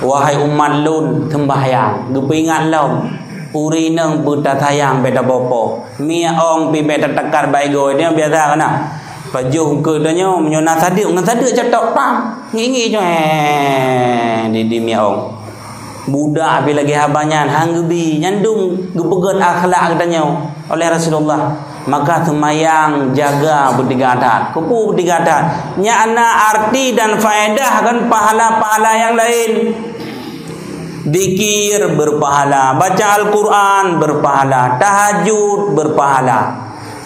wahai umat lôn, seumbahyang. Geupeuingat lom, ureueng inong beutatayang bèk tapoh-poh. Miet ong pih bèk tatakat bak igoe, nyan biasa ka na. Pajoh keu tanyoe, meunyoe na sadeuk, ngon sadeuk catok, pam, ngieng-ngieng, eh, di, di miet ong. Budak pih lagèe haba nyan, han geubi, nyan dum geupeugöt akhlak geutanyoe oleh Rasulullah. Maka seumayang jaga beudiga that. Keupeue beudiga that? Nyan na arti dan faedah kan pahala-pahala nyang laén. Zikir berpahala, baca Al-Quran berpahala, tahajud berpahala.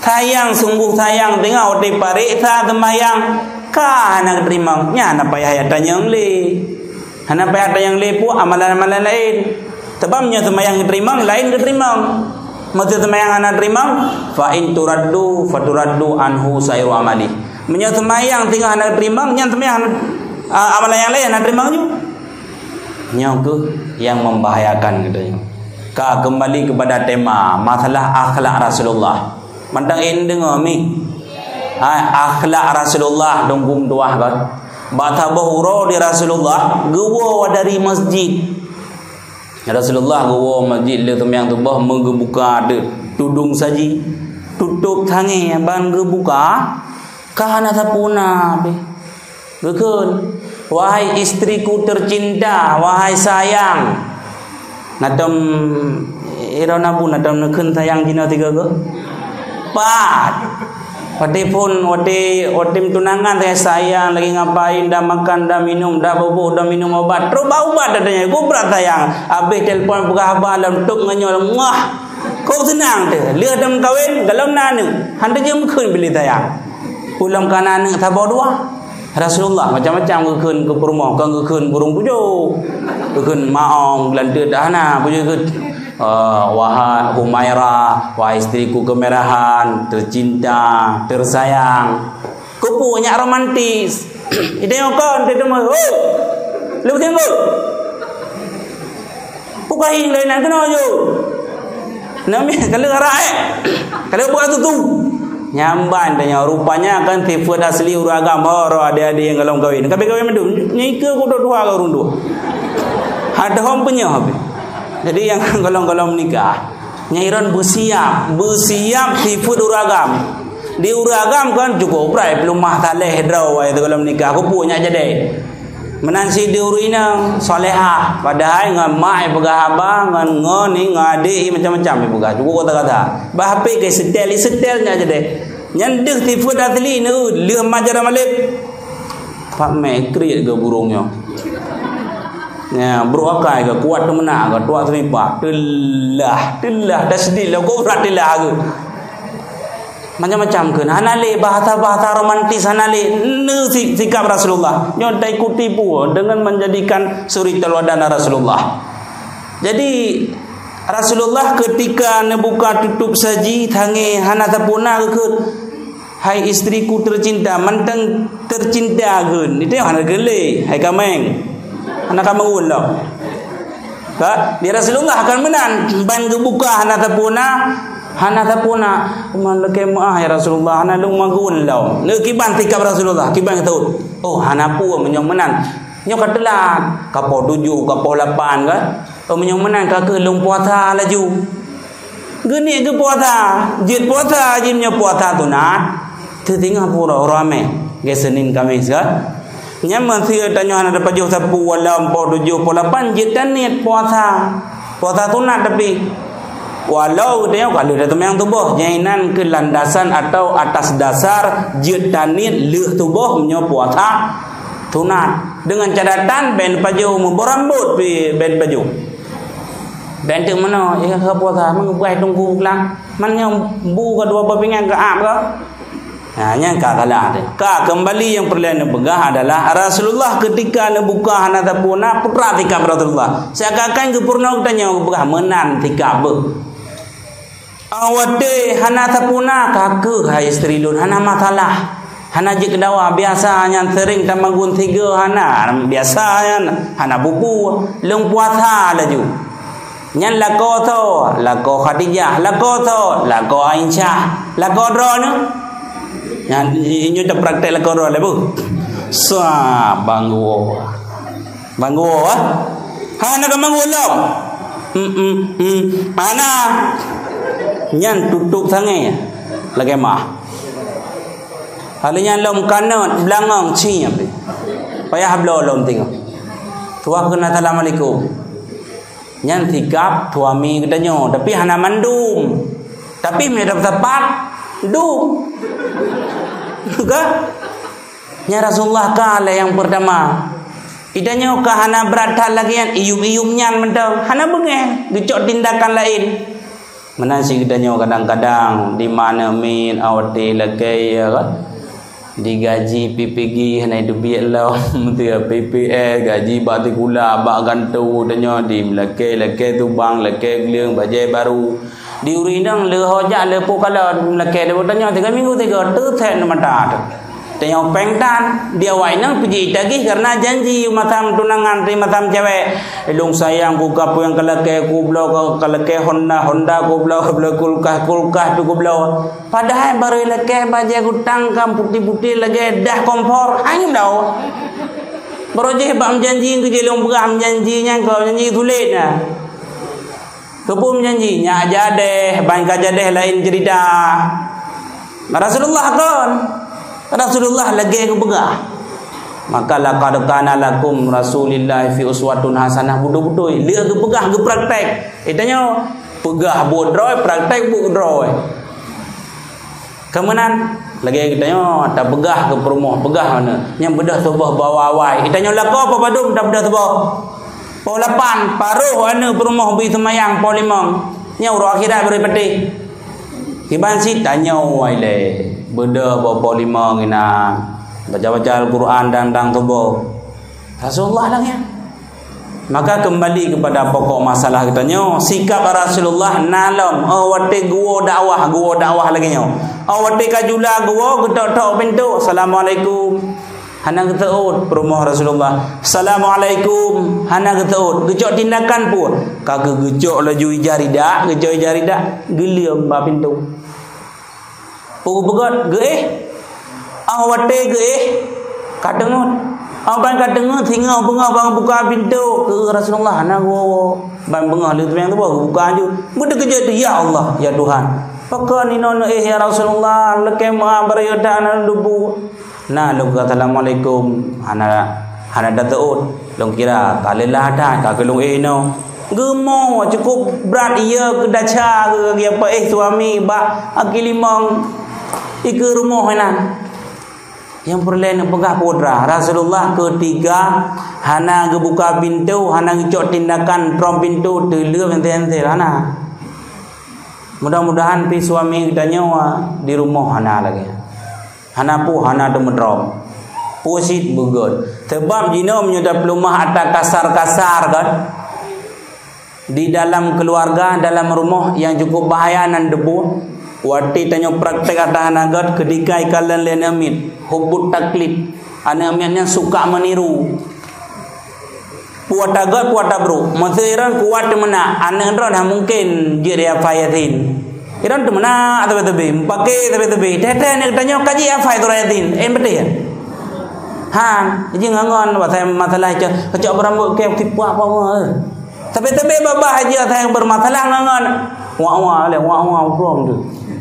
Sayang, sungguh sayang, teungoh watèe pareksa seumayang ka hana geuteurimong, nyan hana payah jak tanyong lé. Hana payah tanyong lé peue amalan-amalan laén. Sabab meunyoe seumayang geuteurimong, laén geuteurimong. Meunyoe seumayang hana teurimong, fa in turaddu, fa turaddu anhu sairu amali. Meunyoe seumayang singoh hana teurimong, nyan seumayang, a, amalan nyang laén hana teurimong ju. Nyoe keuh nyang membahayakan geutanyoe. Ka keumbali keupada tema, masalah akhlak Rasulullah. Mantong én deungoe mi. Hai, akhlak Rasulullah dong gum tuah kan. Bak saboh uroe di Rasulullah geuwoe dari masjid. Rasulullah geuwoe masjid lheueh seumayang suboh meugeubuka de-, tudong saji. Tutôp tangé ban geubuka, ka hana sapeue na pih. Geukheun, "Wahai istriku tercinta, wahai sayang." Na tom, ira na bu, na tom neukheun sayang jinoe tiga go? Pat. Watèe phôn, watèe, watèe meutunangan, saya sayang, lagi ngapain, dah makan, dah minum, dah bubuk, dah minum obat. Terus bak ubat dah tanya, "Peue brat sayang?" Habéh telepon peugah haba lom top ngon nyoe, muah. Kok seunang teuh. Lheueh dah meukawen, golom na aneuk. Han teujeue meukheun bili sayang. Ulôn ka na aneuk saboh dua. Rasulullah macam-macam geukheun keu peurumoh, kon geukheun burung pucok. Geukheun maong, geulanteuk dah hana, pucok geukheun, eh, wahai Humairah, wahai istriku kemerahan, tercinta, tersayang. Keupeue nyak romantis. Ide nyoe kon, teuh teuma, "Hoi! Leuh tinggal!" Bukahi lé nan keunoe ju. Nami kalau arak eh. Kalau buka tutu. Nyamban tanya rupanya kan sifat asli ureueng agam ho ro adik-adik nyang golom kawin. Kabeh kawin mandum. Nyai ke kudu dua ke ureueng dua. Ada hom penyah habis. Jadi yang golom-golom nikah. Nyai ron beusiap, beusiap sifat ureueng agam. Di ureueng agam kan cukup brai peulumah taleh droe wai golom nikah. Kupu nyak jadi. Meunan cit di ureueng inong salehah, padahai ngon mak ipeugah haba, ngon ngon i, ngon adek i macam-macam ipeugah. Cukup kata-kata. Bah H P ke setel, i setel nyak jadi. Nyan deuh sifat asli neu, leuh majar maleb. Pak mek kriet ke burung nyoe. Ya, brok akai ke kuat teumeunak ke tuak seuripak. Teulah, teulah tasdid lah kok brat teulah ke. Macam-macam kheun. Hana lé bahasa-bahasa romantis, hana lé. Neu si-, sikap Rasulullah. Nyoe taikuti pue dengan menjadikan suri tauladan Rasulullah. Jadi, Rasulullah ketika neubuka tutup saji, tangai hana sapeuna geukheun, "Hai istriku tercinta, mantong tercinta," kheun. Itu hana geulé, hai kameng. Hana kameng ulo. Ka? Di Rasulullah kan meunan, ban geubuka hana sapeuna, hana sapeuna. Kuman lakée meuah ya Rasulullah, hana lôn magun lom. Lé kiban sikap Rasulullah, kiban kata, "Oh, hana peue meunyoe meunan. Nyoe ka teulat, ka poh tujoh, ka poh lapan kan. Oh, meunyoe meunan ka keuh lôn puasa laju." Geuniet geupuasa, jeuet puasa jih meunyoe puasa sunat. Teutinggai pura uroe ramé, geusenin Kamis kan. Nyan meuseu tanyoe hana tapajoh sapeue walau poh tujoh, poh lapan jeuet taniet puasa. Puasa sunat tapi. Walau geutanyoe ka lheueh taseumayang suboh, nyan inan keu landasan atau atas dasar jeuet taniet lheueh suboh meunyoe puasa sunat. Dengan catatan ben pajoh meuborambot pi ben pajoh. Ben teuk meunoe, eh, ka puasa, meubai tungku pulang. Man nyang bu ka dua boh pingan ka ap ka. Ha, nyan ka salah teuh. Ka keumbali nyang peureulée neupeugah adalah Rasulullah ketika neubuka hana sapeue na putra sikap Rasulullah. Seakan-akan geupurunoe geutanyoe geupeugah meunan sikap beuh. Awate hana sapeue na ka keuh hai istri lôn, hana masalah. Hana jeuet keu dawa, biasa nyan sering tamagun sigoe hana, biasa nyan hana bubu, lôn puasa laju. Nyan lakoe tho, lakoe Khadijah, lakoe tho, lakoe Aisyah, lakoe droeneuh. Nyan, i-, inyoe tapraktek lakoe droe lé bu. Sa banggo. Banggo, ah? Hana ka banggo lom. Hmm, hmm, hmm. Mana? Nyan tutup sangai. Lagée mah. Hal nyan lom kanot, belangong, ciep. Payah bloe lom tinggai. Tuah kheun assalamualaikum. Nyan sikap suami geutanyoe, tapi hana mandum. Tapi meunyoe sapat, dum. Ka? Nyan Rasulullah ka lé nyang peurtama. Geutanyoe ka hana brat that lagée nyan, iyup-iyup nyan mantong. Hana beungéh, geucok tindakan laén. Meunan cit geutanyoe kadang-kadang di mana min awate lakée, ya kan? Digaji P P G hana teubiet lom, P P S, gaji bak sikula, bak gantoe, tanyoe di meulakée, lakée tubang, lakée gleueng, bajée barô. Di ureueng inong leuho jak leupo kalon, meulakée leupo tanyoe tiga minggu tiga, teuset mata teuh. Tanyoe péng tan, di awak inong pih jitagih karena janji masa tunangan di masa cewek. Lôn sayang ku ka peue nyang kalakée, kubloe ka, kalakée Honda, Honda kubloe, kubloe kulkas, kulkas pih kubloe. Padahai barô ilakée bajée gutang ka putéh-putéh lagée dah kompor, hana dao. Barô jih bak meujanji keu jih lôn peugah meujanji nyan keu janji sulet na. Keupeue meujanji? Nyak jadeh, ban ka jadeh laén ceurita. Rasulullah kon. Rasulullah lagée geupeugah. Maka laqad kana lakum Rasulillah fi uswatun hasanah, beutôi-beutôi. Lheueh geupeugah, geupraktek. Geutanyoe peugah buet droe, praktek buet droe. Keumeunan, lagée geutanyoe tapeugah keu peurumoh, peugah mana? Nyang beudôh tuboh bak awai. Geutanyoe lakoe padum tabeudôh tuboh? Poh lapan, paroh aneuk peurumoh bri seumayang poh limong. Nyoe uroe akhirat bri peuteh. Kiban cit tanyoe ilée, beudôh bak poh limong inan. Baca-baca Al-Quran dan dang tuboh. Rasulullah lagèe nyan. Maka kembali kepada pokok masalah geutanyoe, sikap Rasulullah na lom, oh watèe geuwoe dakwah, geuwoe dakwah lagèe nyoe. Oh watèe ka jula geuwoe, geutok-tok pintoe, "Assalamualaikum." Hana geuseuôt peurumoh Rasulullah. "Assalamualaikum." Hana geuseuôt. Geucok tindakan peue? Ka geu-, geucok laju ija rida, geucok ija rida, geuleuem bak pintoe. Peue geupeugöt? Geuéh. Ah watèe geuéh, ka teungeut. Ah ban ka teungeut, singoh beungoh ban buka pintoe. Keu Rasulullah hana geuwoe-woe. Ban beungoh lheueh teumanyong tuboh, geubuka laju. Beuteukeujot, "Ya Allah, ya Tuhan. Pakon inoe neuéh ya Rasulullah, lakèe meu'ah barô that na debu." Na lôn kheun assalamualaikum, hana, hana tateuôt. Lôn kira ka leulah that, ka keu lôn éh inoe. Geumo cukôp brat, iya keu desya keu geupaéh suami bak aki limong ikeue rumoh inan. Nyang peureulèe neupeugah putra, Rasulullah keutika hana geubuka pintoe, hana geucok tindakan trom pintoe, teuleuem entel-entel, hana. Mudah-mudahan pih suami geutanyoe di rumoh hana lagèe nyan. Hana peue, hana teumeutrom. Peue cit beugöt. Sabab jinoe meunyoe tapeuleumah atra kasar-kasar kan, di dalam keuluwarga, dalam rumoh nyang cukup bahaya nan debu. Watèe tanyoe praktek atra hana göt, keutika ikalon lé aneuk miet, hubbut taklid. Aneuk miet nyan suka meuniru. Peue atra göt, peue atra brôk. Meuseu iron kuat teumeunak, aneuk droe hana mungken jeuet hafai Yasin. Iron teumeunak teubi-teubi, meupaké teubi-teubi. Teuh-teuh aneuk tanyoe ka jeuet hafai surah Yasin. Eh, beutôi ya? Han, jih ngon-ngon, pasai masalah cok, kacok beurambôt kèe tipuak apa, eh. Teubi-teubi babah aja sayang bermasalah ngon-ngon. Wak-wak lé, wak-wak ukrong tu.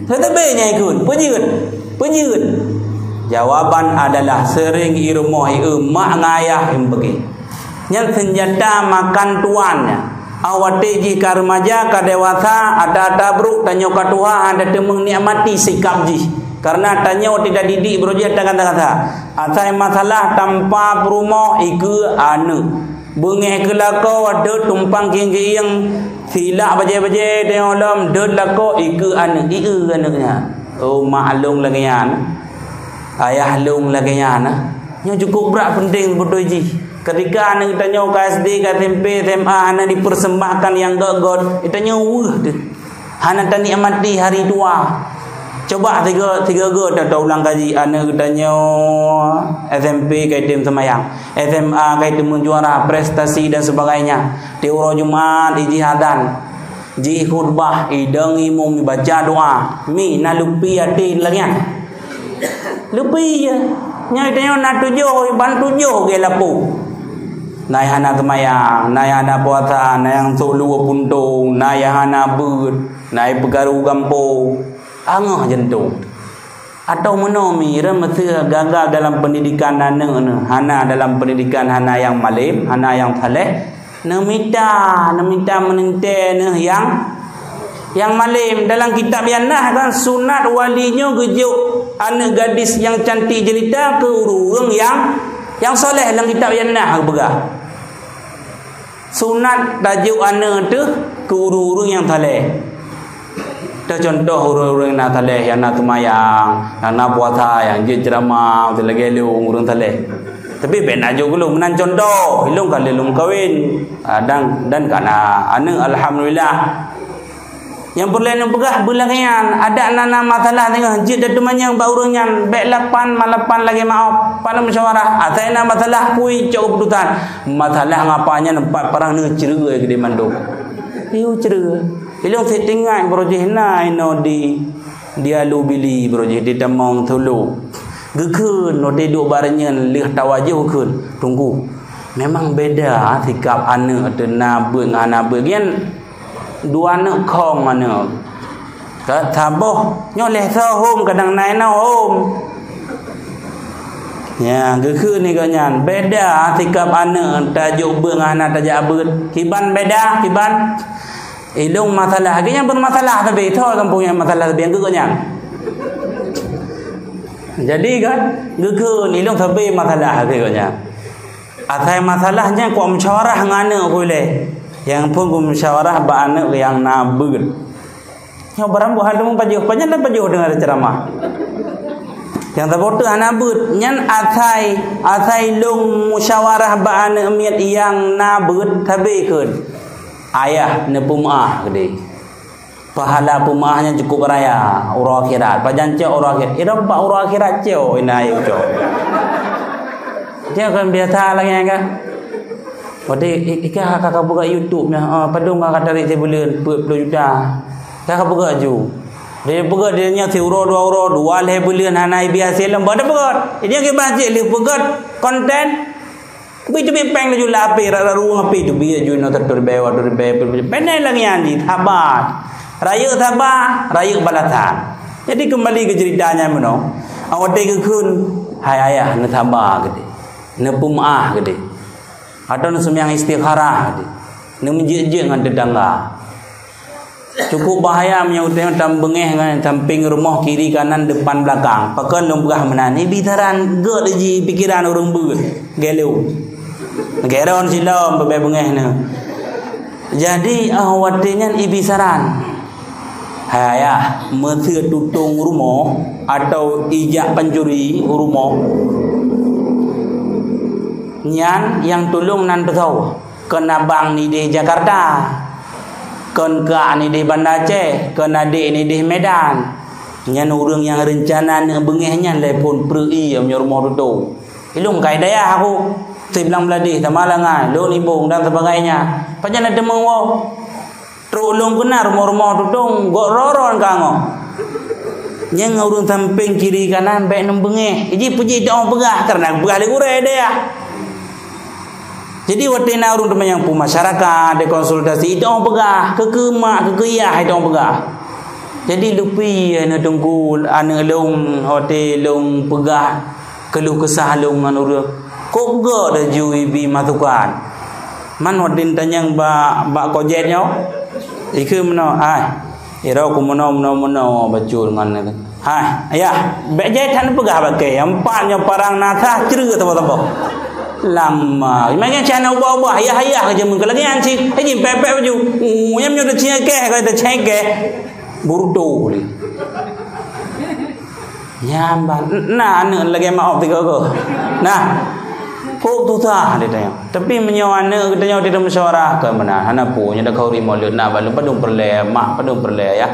Teubi nyai kun, peujeuet, peujeuet. Jawaban adalah sering i rumoh i eu mak ngon ayah im bagi. Nyan senjata makan tuan nyan. Awak watèe jih ka remaja, ka dewasa, ata-ata brôk tanyoe ka tuha, hana teumeung nikmati sikap jih. Karena tanyoe tidak didik brôk jih ata kata-kata. Asai masalah tanpa peurumoh ikeue aneuk. Beungéh keu lakoe, deuet tumpang kieng-kieng, silak bajèe-bajèe teungoh lom, deuet lakoe, ikeue aneuk, ikeue aneuk nyan. Oh, mak lôn lagèe nyan. Ayah lôn lagèe nyan. Nyoe cukup brat peunteng beutôi jih. Ketika aneuk tanyoe ka S D, ka S M P, S M A, hana dipersembahkan nyang göt-göt, tanyoe weueh teuh. Hana tanikmati hari tua. Coba tiga, tiga go ta-, taulang kaji aneuk geutanyoe S M P ka item seumayang, S M A ka item juara, prestasi dan sebagainya. Tiep uroe Jumat ijih adan, ji khutbah, idong imum, ibaca doa. Mi na lupi até lagèe nyan. Lupi je. Nyoe tanyoe na tujoh, ban tujoh ge lapu. Na nyang hana seumayang, na nyang hana puasa, na nyang sôk luweue puntông, na nyang hana beuet, na nyang peukaru gampông, angah jantông. Atau meunoe mi, ram meuseu gagal dalam pendidikan aneuk neuh, hana dalam pendidikan, hana nyang malem, hana nyang saleh, neumita, neumita meuninte neuh nyang Nyang malem, dalam kitab nyang na kan sunat wali nyoe geujok aneuk gadis nyang cantik jelita keu ureueng-ureueng nyang, nyang soleh, lam kitab nyang na geupeugah. Sunat tajok aneuk teuh keu ureueng-ureueng nyang soleh. Teucontoh ureueng-ureueng nyang na soleh, nyang na seumayang, nyang na puasa, nyang jeuet ceramah, lagèe lôn ureueng soleh. Tapi bèk na jok keu lôn, meunan contoh, ilôn ka lheueh lôn meukawen. Ah, dan, dan ka na aneuk, alhamdulillah. Nyang peureulèe neupeugah beulagèe nyan, adak na, na masalah teungoh jeuet tateumanyong bak ureueng nyan, bèk lapan malapan lagèe maoh, pat musyawarah. Asai na masalah, pui cok keuputusan. Masalah ngapa nyan empat parang neuh ceureuh keudéh mandum. Yue ceureuh. Ilôn seutingat baroe jih na inoe di, di Alue Bili baroe jih di Tamong Sulu. Geukheun watèe duek barô nyan lheueh tawajoh geukheun, "Teungku, memang beda sikap aneuk teuh na beuet ngon hana beuet." Nyan Dua aneuk khong aneuk. Ka saboh nyoe lhèe soe hom, kadang na inoe hom. Ya, geukheun nibak nyan. Beda sikap aneuk tajok beuet ngon hana tajak beuet. Kiban beda, kiban. Ilôn masalah. Lagèe nyan bermasalah tapi. Soe gampông nyang masalah tapi nyang geukheun nyan. Jadi kan, geukheun ilôn sabe masalah geukheun nyan. Asai masalah nyan kuat musyawarah ngon aneuk ku ilèe. Nyang phôn ku musyawarah bak aneuk nyang na beuet. Nyoe barang buah hana pajoh, panjang dan pajoh deungon ceramah. Nyang saboh teuh hana beuet, nyan asai, asai lôn musyawarah bak aneuk miet nyang na beuet sabe kheun. Ayah neupeumeu'ah keudeh. Pahala peumeu'ah nyan cukup raya uroe akhirat. Pajan cok uroe akhirat? Idong bak uroe akhirat cok, ina ayah cok. Dia kan biasa lagèe nyan kan. Watèe i-, i-, ka, ka, ka buka YouTube nyan, ah, padum ka, ka tarék sibuleuen, peuet ploh juta. Ka, ka buka ju. Dia buka dia nyan siuroe dua uroe, dua lhèe buleuen hana ibi hasil lom, baru buka. Ini yang kita cek lheueh buka konten. Teubiet-teubiet péng laju lam H P, rara ruweueng H P teubiet laju inoe satu ribèe, dua ribèe, pendek lagèe nyan jih, sabar. Rayeuk sabar, rayeuk balasan. Jadi kembali ke cerita nyan meunoe. Awak teuh geukheun, hai ayah, neusaba keudeh. Neupeumeu'ah keudeh. Atau neuseumayang istikharah keudeh. Neumeujeuet-jeuet ngon tetangga. Cukup bahaya meunyoe ureueng tam beungéh ngon sampéng rumoh, kiri, kanan, depan, belakang. Pakon lôn peugah meunan? Ibi saran gèt jih pikeran ureueng beuet. Gèt lôn. Gèt lôn silom bèk beungéh nyoe. Jadi, ah, watèe nyan ibi saran. Hai ayah, meuseu tutong rumoh atau ijak pancuri rumoh. Nyan nyang tulông nan teuh. Kon abang nideh Jakarta, kon kak nideh Banda Aceh, kon adek nideh Medan. Nyan ureueng nyang reuncana neuk beungéh nyan lé phôn preuh ie meunyoe rumoh tutong. Ilông kai dayah aku, siblang bladeh, sama langai, lôn ibong dan sebagainya. Pajan na teumeuwoe? Trok lôn keunan rumoh-rumoh tutong, gok roro ka ngoh. Nyang ureueng sampéng kiri kanan bèk neubeungéh. Iji puji doh peugah, karena peugah lé gurèe dayah. Jadi, watèe na ureueng teumanyong peue masyarakat, dikonsultasi, itu orang peugah, keu keu mak, keu keu yah, itu orang peugah. Jadi, lupi aneuk teungku, aneuk lôn, watèe lôn peugah keuluh kesah lôn ngon ureueng. Kok gèt laju ibi masukan. Man watèe tanyong bak, bak kojet nyoe, ikheun meunoe, ai. Ira ku meunoe, meunoe, meunoe bacut ngon nyan. Hai, ayah, bèk jai that neupeugah bak kèe. Empat nyoe parang na sah creuek saboh-saboh. Lama. Memang cah na ubah-ubah, ayah-ayah ke jameun ke lagèe nyan cit. Hai jih pèk-pèk baju. Uh, nyam nyoe teucèkèh, ka teucèkèh. Burdo lé. Nyam ban. Na aneuk lagèe maoh tiga ke. Nah. Kok susah dia tanya. Tapi meunyoe aneuk geutanyoe tidak musyawarah, kan beuna. Hana peue, nyoe dah khauri mulod, na balu padum peureulèe, mak padum peureulèe, ya.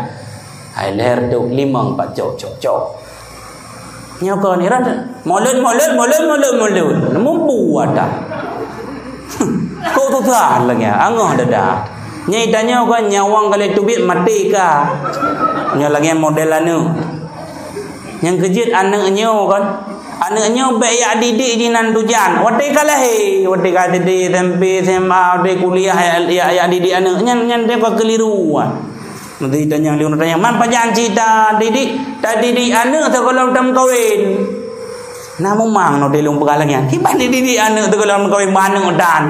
Hai leher tu limong pat cok, cok, cok. Nyoe kon iran mulod, mulod, mulod, mulod, mulod. Mumpu ada. Kok susah lagèe, angoh dada. Nyai tanyoe kan nyawang kali teubiet maté ka. Nyoe lagèe model aneuk. Nyang keujeuet aneuk nyoe kan. Aneuk nyoe bèk yak didik jinan tujan. Watèe ka lahé, watèe ka SD, SMP, SMA, watèe kuliah, yak, yak, yak didik aneuk nyan, nyan teuka keliru. Nanti tanyong lé ureueng tanyong, "Man pajan cit tadidik?" "Tadidik aneuk sigohlom tameukawen." Nah, mumang nyoe dilông peugah lagèe nyan. Kiban didik aneuk sigohlom tameukawen bak aneuk tan.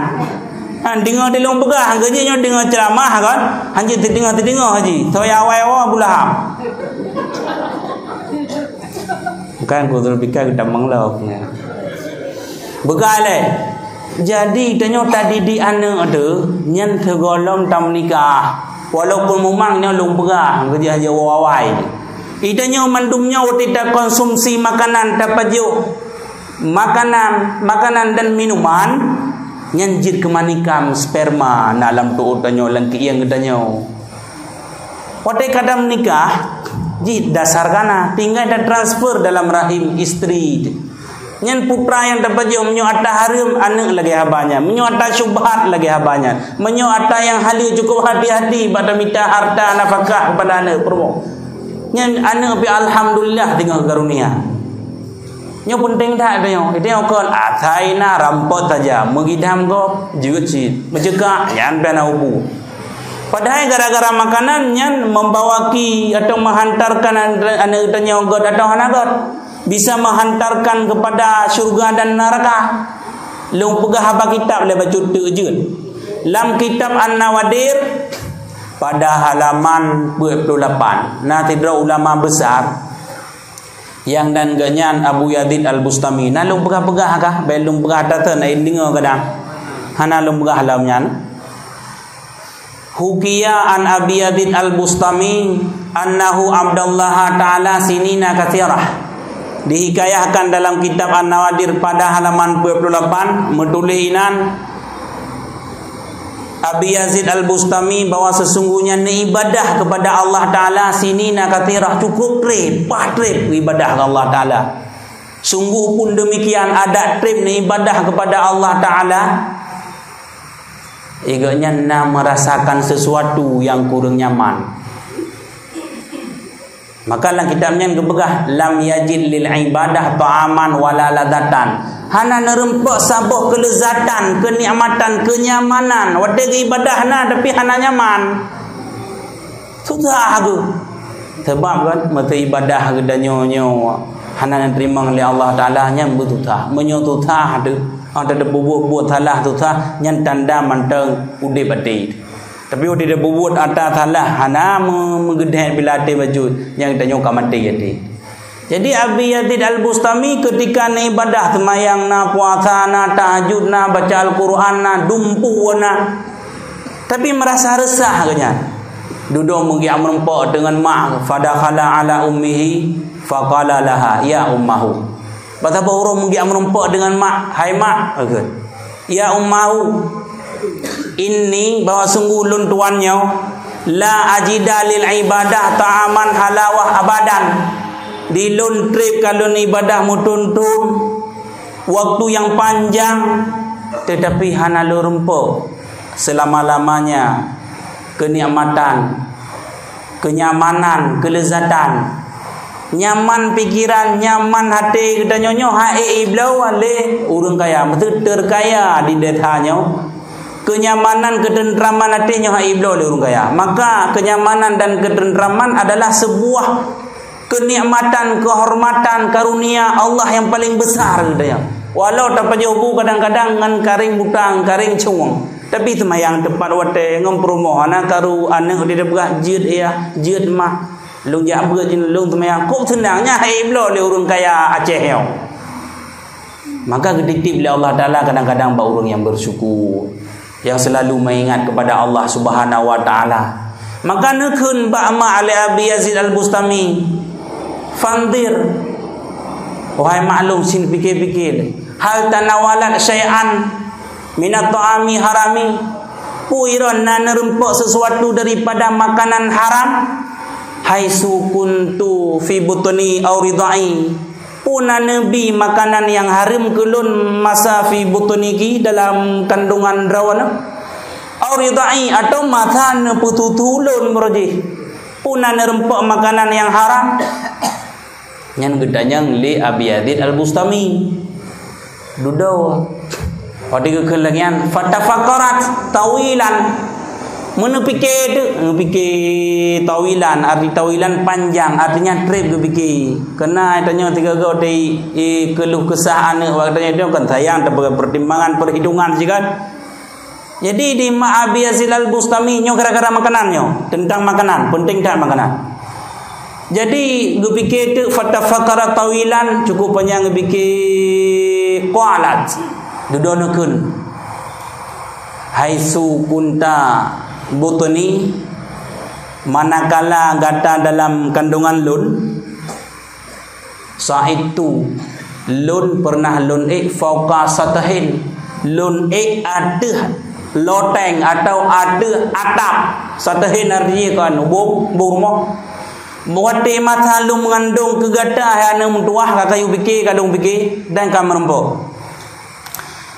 Han deungö dilông peugah, han keujeuet nyoe deungö ceuramah kan. Han jeuet teudeungö-teudeungö haji. Soe awai-awai Abu Lahab. Bukan ku Zulfikar geutamong lom. Bukan lé. Jadi, tanyoe tadidik aneuk teuh, nyan sigohlom tameunikah. Walaupun mumang nyoe lôn peugah, geujak haja wawai. Itanyoe mandum nyoe watèe takonsumsi makanan, tapajoh makanan, makanan dan minuman, nyan jeuet keu manikam sperma na lam tuot tanyoe, lam keuieng geutanyoe. Watèe ka tameunikah, jih dasar ka na, tinggai tatransfer dalam rahim istri. Nyan putra nyang tapajoh, meunyoe ata hareuem, aneuk lagèe haba nyan. Meunyoe ata syubhat, lagèe haba nyan. Meunyoe ata nyang haleue, cukup hati-hati bak tamita harta nafakah keupada aneuk peurumoh. Nyan aneuk pih alhamdulillah teungoh karunia. Nyoe peunteng that tanyoe. Tanyoe kon asai na rampok saja, meugidam gob, jeuet cit, meucekak, nyan pih hana upu. Padahai gara-gara makanan nyan membawaki atau menghantarkan an-, aneuk tanyoe gèt atau hana gèt, bisa menghantarkan kepada syurga dan neraka. Lôn peugah haba kitab lé bacut teuk jeuet. Lam kitab An-Nawadir, pada halaman peuet puluh lapan, na sidroe ulama besar, nyang nan geuh nyan Abu Yazid Al-Bustami. Na lôn peugah-peugah kah? Bèk lôn peugah ata-ata, na deungö kadang. Hana lôn peugah lom nyan. Hukiya an Abi Yazid Al-Bustami annahu abadallaha ta'ala sinina katsirah. Dihikayahkan dalam kitab An-Nawadir pada halaman dua puluh lapan, meutuléh inan Abi Yazid Al-Bustami bahwa sesungguhnya neuibadah kepada Allah Taala sinina katsirah, cukup treb, paih treb ibadah keu Allah Taala. Sungguh pun demikian, adak treb neuibadah kepada Allah Taala, gobnyan na merasakan sesuatu nyang kureueng nyaman. Maka lam kitab nyan geupeugah, "Lam yajid lil ibadah ta'aman wala ladatan." Hana neurumpok saboh keuleuzatan, keunikmatan, keunyamanan. Watée geuibadah na, tapi hana nyaman. Susah geuh. Sebab kan, masa ibadah geutanyoe nyoe hana neuteurimong lé Allah Taala, nyan beususah. Meunyoe susah teuh, ateueh teububuet buet salah susah, nyan tanda mantong udeb até. Tapi watée teububuet atra salah, hana meu-, meugeudeh bila até bacut, nyan geutanyoe ka maté até. Jadi, Abi Yazid Al-Bustami ketika na ibadah, seumayang na, puasa na, tahajud na, baca Al-Quran na, dumpeue na, tapi meurasa reusah geuhnyan. Dudoe meugiak meurumpok deungon mak, fadakhala ala ummihi, faqala laha, "Ya ummahu." Bak saboh uroe meugiak meurumpok deungon mak, "Hai mak," kheun. "Ya ummahu, inni, bahwa sungguh lôn tuan nyoe, la ajida lil ibadah ta'aman halawah abadan." Di lôn treb ka lôn ibadah meuthon-thon, waktu nyang panjang, tetapi hana lôn rumpok selama-lamanya keunikmatan, keunyamanan, keuleuzatan. Nyaman pikeran, nyaman até geutanyoe nyoe hana ibloe lé ureuëng kaya, maksud terkaya di desa nyoe. Keunyamanan, keutentraman até nyoe hana ibloe lé ureuëng kaya. Maka keunyamanan dan keutentraman adalah sebuah keunikmatan, keuhormatan, karunia Allah nyang paleng besar geutanyoe. Walau tapajoh bu kadang-kadang ngon kareng butang, kareng cungong, tapi seumayang teupat watée, ngon peurumoh, hana karu, aneuëk di peugah jeuet yah, jeuet mah. Lôn jak beuet jih, lôn seumayang, kok seunang, nyan hana ibloe lé ureuëng kaya Aceh nyoe. Maka geutitip lé Allah Taala kadang-kadang bak ureuëng nyang bersyukur, nyang selalu meuingat kepada Allah Subhanahu wa Taala. Maka neukheun bak mak lé Abi Yazid Al-Bustami, "Fanzir, wahai mak lôn, sien pikir-pikir, hal tanawalat syai'an minat ta'ami harami, peue droe na neurumpok sesuatu daripada makanan haram, haitsu kuntu fi butni au ridha'i, peue na neubi makanan nyang hareuem keu lôn masa fi butniki, dalam kandungan droeneuh, au ridha'i, atawa masa neupeususu lôn, meurojih, peue na neurumpok makanan nyang haram?" Nyan geutanyong lé Abi Yazid Al-Bustami. Dudoe. Watée geukheun lagée nyan, fatafakkarat tawilan. Meuneupike teuk, neupike tawilan, arti tawilan panjang, artinya treb geupike. Keureuna tanyoe sigoe-goe teukeuluh keusah aneuëk, watée tanyoe kan sayang, teupeue pertimbangan, perhitungan sih kan. Jadi, di mak Abi Yazid Al-Bustami nyoe gara-gara makanan nyoe, tentang makanan, penting that makanan. Jadi, geupike teuk, fatafakara tawilan, cukup panjang geupike, qalat, dudoe neukheun, "Haitsu kunta butni, manakala gata dalam kandungan lôn, sa'idtu, lôn pernah lôn ék fauqa sathin, lôn ék ateueh loteng atau ateueh atap. Sathin artinya kan ubung, ubung rumoh. Watée masa lôn meungandong keu gata hai aneuëk meutuwah, ka kayu pike, ka lôn pike, dan ka meurumpok.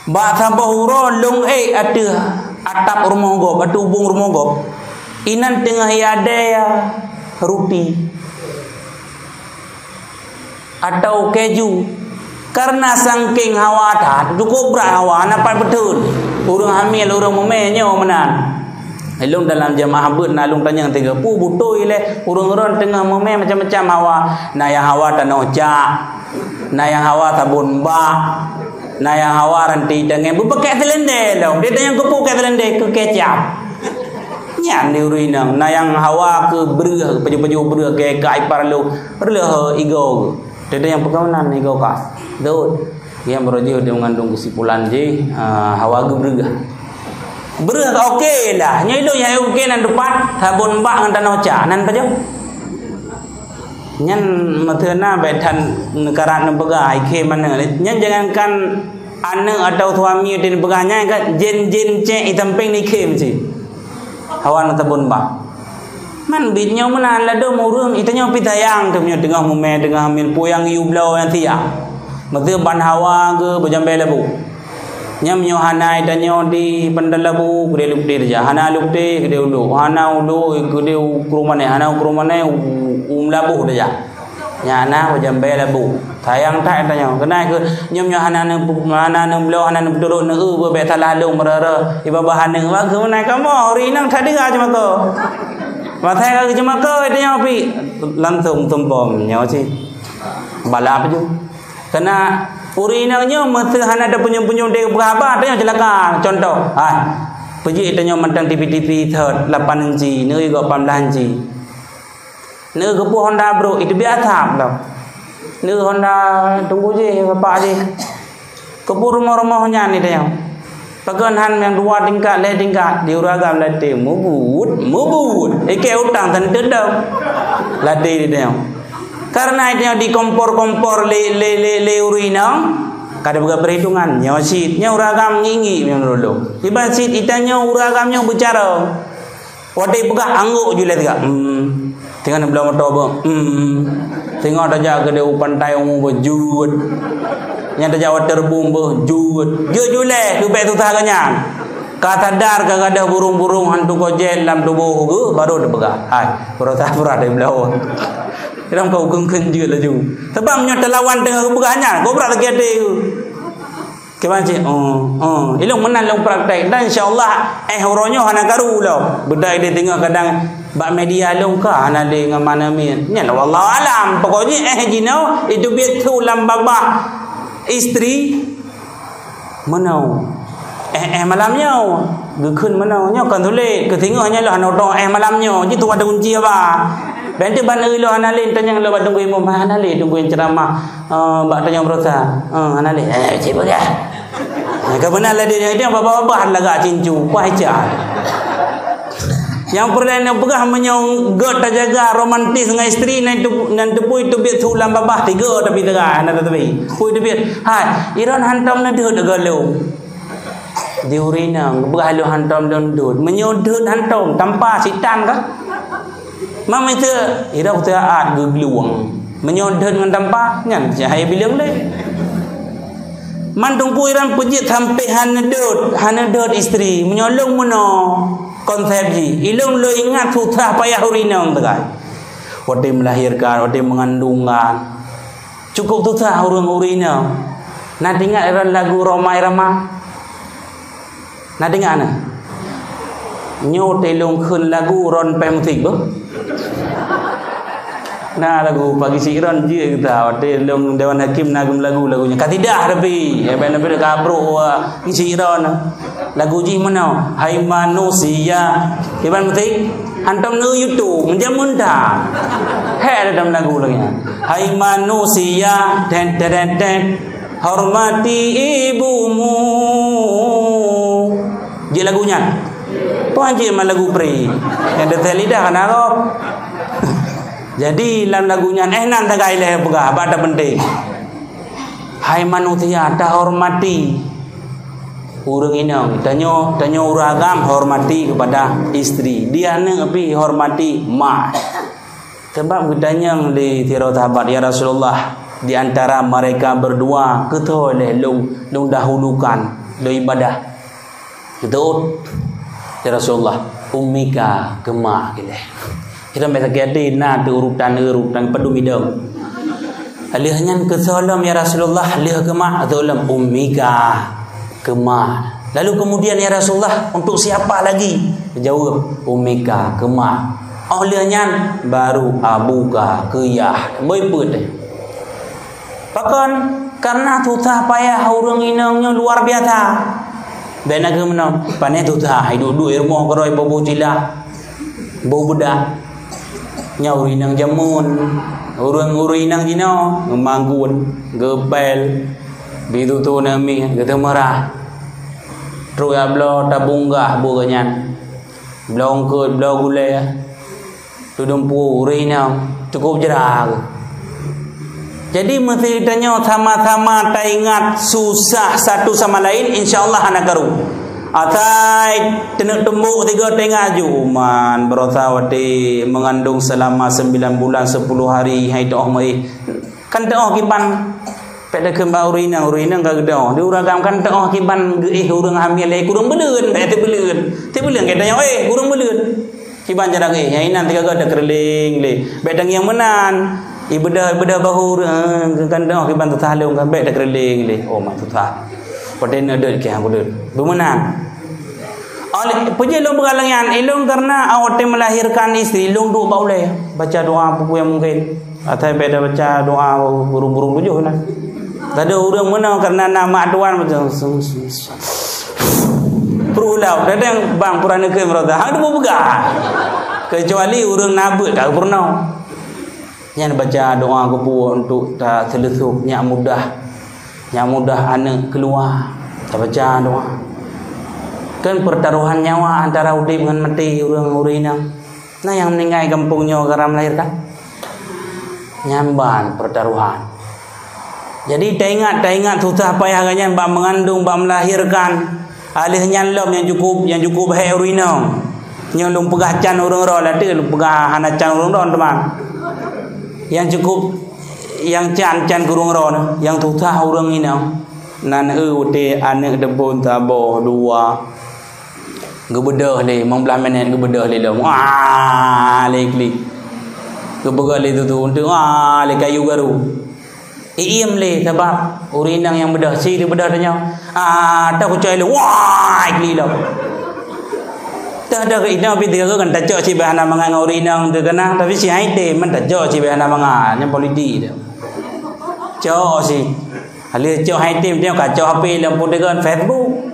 Bak saboh uroe lôn ék ateueh atap rumoh gob, ateueh ubung rumoh gob. Inan teungoh iadée ruti atau keju. Karena sangking hawa that, cukup brat hawa, hana pat beuthon. Ureuëng hamil, ureuëng mumé nyoe meunan. Ilôn dalam jamaah beuet na lôn tanyong tiga, peue beutôi lé ureuëng-ureuëng teungoh mumé macam-macam hawa. Na nyang hawa tanoh cak, na nyang hawa sabon bak, na nyang hawa ranté tangai, beupakèk seulendé lom. Dia tanyong keupeue pakèk seulendé, keu kecap. Nyan di ureuëng inong, na nyang hawa keu breueh, pajoh-pajoh breueh, keu eka ipar lôn, breueh igoe. Dia tanyong peue keunan igoe ka. Dot. Nyang baroe jih dia mengandung kesimpulan jih, ah, hawa geuh breueh. Breueh ka oke lah. Nyoe ilôn nyang oke nan teumpat, sabon bak ngon tanoh cak. Nan pajoh? Nyan meuteuna bèk that neukarat neupeugah, ikhém aneuk. Nyan jangankan aneuk atau suami teupeugah, nyan ka jén-jén cék i sampéng ikhém cit. Hawa na tabon bah. Man bit nyoe meunan ladôm ureueng, itanyoe pi sayang teuh nyoe teungoh mumè, teungoh hamil, peue nyang yue bloe nyang siah. Meuseu ban hawa geu beujambèe labu. Nyan meunyoe hana itanyoe di Pandan Labu, keudéh Lukté tajak. Hana Lukté, keudéh Ulo. Hana Ulo, keudéh u Krueng Mané. Hana u Krueng Mané, u, u Meulaboh tajak. Nyan na beujambèe labu. Sayang that itanyoe. Keunae keu nyoe meunyoe hana neu-, hana neubloe, hana neupeuturot, neu-eu bèk salah lôn meurara. Iba-ba hana, wah keunae kamoe, ureueng inong that deuh ka jeumako. Masa ka jeumako, itanyoe pi langsông tumpom nyoe cit. Balap ju. Keunae ureueng inong nyoe meuseu hana teupunyueng-punyueng deh peugah haba, tanyoe ceulaka. Contoh, hai, peujeuet tanyoe mantong tipi-tipi thot lapan inci, neu-eu lapan blah inci. Neu-eu geupeu Honda brôk, itu biasa lom. Neu-eu Honda tunggu jih, bapak jih. Geupeu rumoh-rumoh nyan itanyoe. Pakon han nyang dua tingkat, lhèe tingkat, di ureueng agam latèe, meubuet, meubuet. Ikèe utang teuntèe dong. Latèe di tanyoe. Karena itanyoe dikompor-kompor lé, lé, lé, lé ureueng inong, ka tapeugah peuhitungan. Nyoe cit, nyoe ureueng agam ngieng-ngieng nyoe dulu. Kiban cit itanyoe ureueng agam nyoe beucara. Watèe peugah anggôk ju lé teuga. Hmm. Teungoh neubloe moto beuh. Hmm. Teungoh tajak keudéh u pantai umu beuh, jeuet. Nyan tajak waterboom beuh, jeuet. Jeuet ju lé, tubèk susah geuh nyan. Ka sadar ka gadôh burung-burung hantu gojét lam tuboh geuh, baru teupeugah. Hai, beurasa brat deh bloe. Kadang kau kheun-kheun jeuet laju. Sabab meunyoe teulawan teungoh geupeugah nyan, kobra sakét até geuh. Kiban cit, oh, oh. Ilôn meunan lôn praktek. Dan insya Allah, eh, uroe nyoe hana karu lom. Beudai deh teungoh kadang bak media lôn ka hana lé ngon mana min. Nyan wallahu alam. Pokoknya, eh, jinoe, itu biet su lam babah istri. Meunoe. Eh, eh, malam nyoe. Geukheun meunoe. Nyoe kon sulet. Keu singoh nyoe lôn hana udong, eh, malam nyoe. Jituwah daun cie ba. Bèk teuh ban eu lôn hana lé, tanyong lôn bak teungku imum. Hana lé teungku nyang ceuramah. Eh, bak tanyoe beurasa. Eh, hana lé. Eh, cit peugah. Nah, ka meunan lagèe nyan, babah-babah lagak cincu. Wah, ica. Nyang peureulèe neupeugah meunyoe gèt tajaga romantis ngon istri, nan teu-, nan teupui teubiet su lam babah, tiga tapi teuga, hana teubiet. Pui teubiet. Hai, iron hantom neudeuet deungon lôn. Di ureueng inong, geupeugah lôn hantom lôn deuet. Meunyoe deuet hantom, tampa sitan ka. Mam itu, irab teuaat geuglueng. Meunyoe deuet ngon tampa, nyan cahaya bileueng lé. Man teungku iran peujeuet sampai hana deuet, hana deuet istri. Meunyoe lôn meunoe konsep jih, ilôn lôn ingat susah payah ureueng inong teukai. Watèe melahirkan, watèe mengandungkan. Cukup susah ureueng-ureueng inong. Na teuingat iran lagu Rhoma Irama? Na teuingat na? Nyoe teuh lôn kheun lagu ron pèng musik beuh. Na lagu pagi si ron jeuet geuta, watèe lôn Dewan Hakim na geumlagu lagu nyan. Kasidah tapi, ya, ben nabi ka brok wa si ron. Lagu jih meunoe, "Hai manusia." Kiban musik, hantom neu YouTube, menjamun dah. Hek ada dalam lagu lagi. "Hai manusia, ten, ten, ten, ten. Hormati ibumu." Jeuet lagu nyan. Tuan jeuet man lagu pre. Nyang detail lidah kan arok. Jadi lam lagu nyan, eh, nan tagai lé peugah, bak ta penting. Hai manusia, tahormati ureueng inong. Tanyoe, tanyoe ureueng agam hormati kepada istri. Di aneuk pih hormati mak. Sebab geutanyong lé sidroe sahabat, "Ya Rasulullah, di antara mereka berdua, keu soe lé lôn, lôn dahulukan lôn ibadah?" Geuteuôt, "Ya Rasulullah, ummika, keu mak," geuleh. Kita biasa keu até na teu urutan, urutan padum idong. Lheueh nyan keu soe lom, "Ya Rasulullah," lheueh keu mak, "Soe lom?" "Ummika," keu mak. Lalu kemudian, "Ya Rasulullah, untuk siapa lagi?" Jaweueb, "Ummika," keu mak. Oh lheueh nyan baru abuka, keu yah. Boi peuet. Pakon? Karena susah payah ureueng inong nyoe luar biasa. Bèk na keu meunoe, pané susah, iduek-duek i rumoh keudroe boh-boh cila, boh beudak. Nyan ureueng inong jameun, ureueng-ureueng inong jinoe, geumagun, geupèl, bisusu neumi, geuteumeurah. Trok jak bloe tabong gah buet geuh nyan. Bloe eungkôt, bloe gulèe. Tudong pue ureueng inong, cukup jera. Jadi, meusti tanyoe sama-sama taingat susah satu sama lain, insya Allah hana karu. Asai teuneuk tumbok tiga taingat aju, man, barosa watèe mengandung selama sembilan bulan sepuluh hari, hai toh meuéh. Kan teuoh kiban, pèt takheun bak ureueng inong, ureueng inong ka geuteuoh. Di ureueng agam kan teuoh kiban geuéh ureueng hamil, eh, kureueng buleuen, eh, teubuleuen. Teubuleuen, geutanyoe, eh, kureueng buleuen. Kiban cara geuéh, nyang inan tiga geuh takeureuleng lé. Bèk tangieng meunan. Ibeudôh, ibeudôh bahu ureueng, eh, kan teuoh kiban susah lom kan, bèk takeureuleng lé. Oh, mak susah. Padahai na deuet keu hang buleuen. Beumeunan. Oleh, peue jeuet lôn peugah lagèe nyan? Ilôn karena awak watèe melahirkan istri, ilôn duek bak ulèe. Baca doa peue-peue nyang mungkin. Asai bèk tabaca doa burung-burung tujoh na. Tado ureueng meunoe karena na mak tuan macam pruh lau. Kadang bang pura neukeu meurata. Hang teupeu peugah. Kecuali ureueng na beuet ka peurunoe. Nyan baca doa geupuwoe untuk taseuleusoh nyak mudah. Nyak mudah aneuk keuluwa. Tabaca doa. Kan pertaruhan nyawa antara udép ngon maté ureueng-ureueng inong. Na nyang meuninggai gampông nyoe gara melahirkan. Nyan ban pertaruhan. Jadi, taingat, taingat susah payah geuh nyan bak meungandong, bak melahirkan. Alèh nyan lom nyang cukup, nyang cukup hék ureueng inong. Nyoe lôn peugah can ureueng droe, latèe lôn peugah hana can ureueng droe, teuma. Nyang cukup, nyang can, can keu ureueng droe, nyang susah ureueng inong. Nan eu watèe aneuk teubon saboh, dua. Geubeudôh lé, limong blah minèt geubeudôh lé lom. Wah, lé klik. Geupeugah lé tutu, untuk, wah, lé kayu garu. Iém lé, sabab ureueng inong nyang beudôh, si geubeudôh tanyoe. Ah, tak kucai lé, wah, klik lom. Dah, dah, keu inong pih tiga kan tacok cit bèk hana mangat ngon ureueng inong teuh keunong, tapi si hai tem, man tacok cit bèk hana mangat. Nyan politik tu. Cok si. Alèh cok hai tem, tengok kacok H P lom pun deungon Facebook.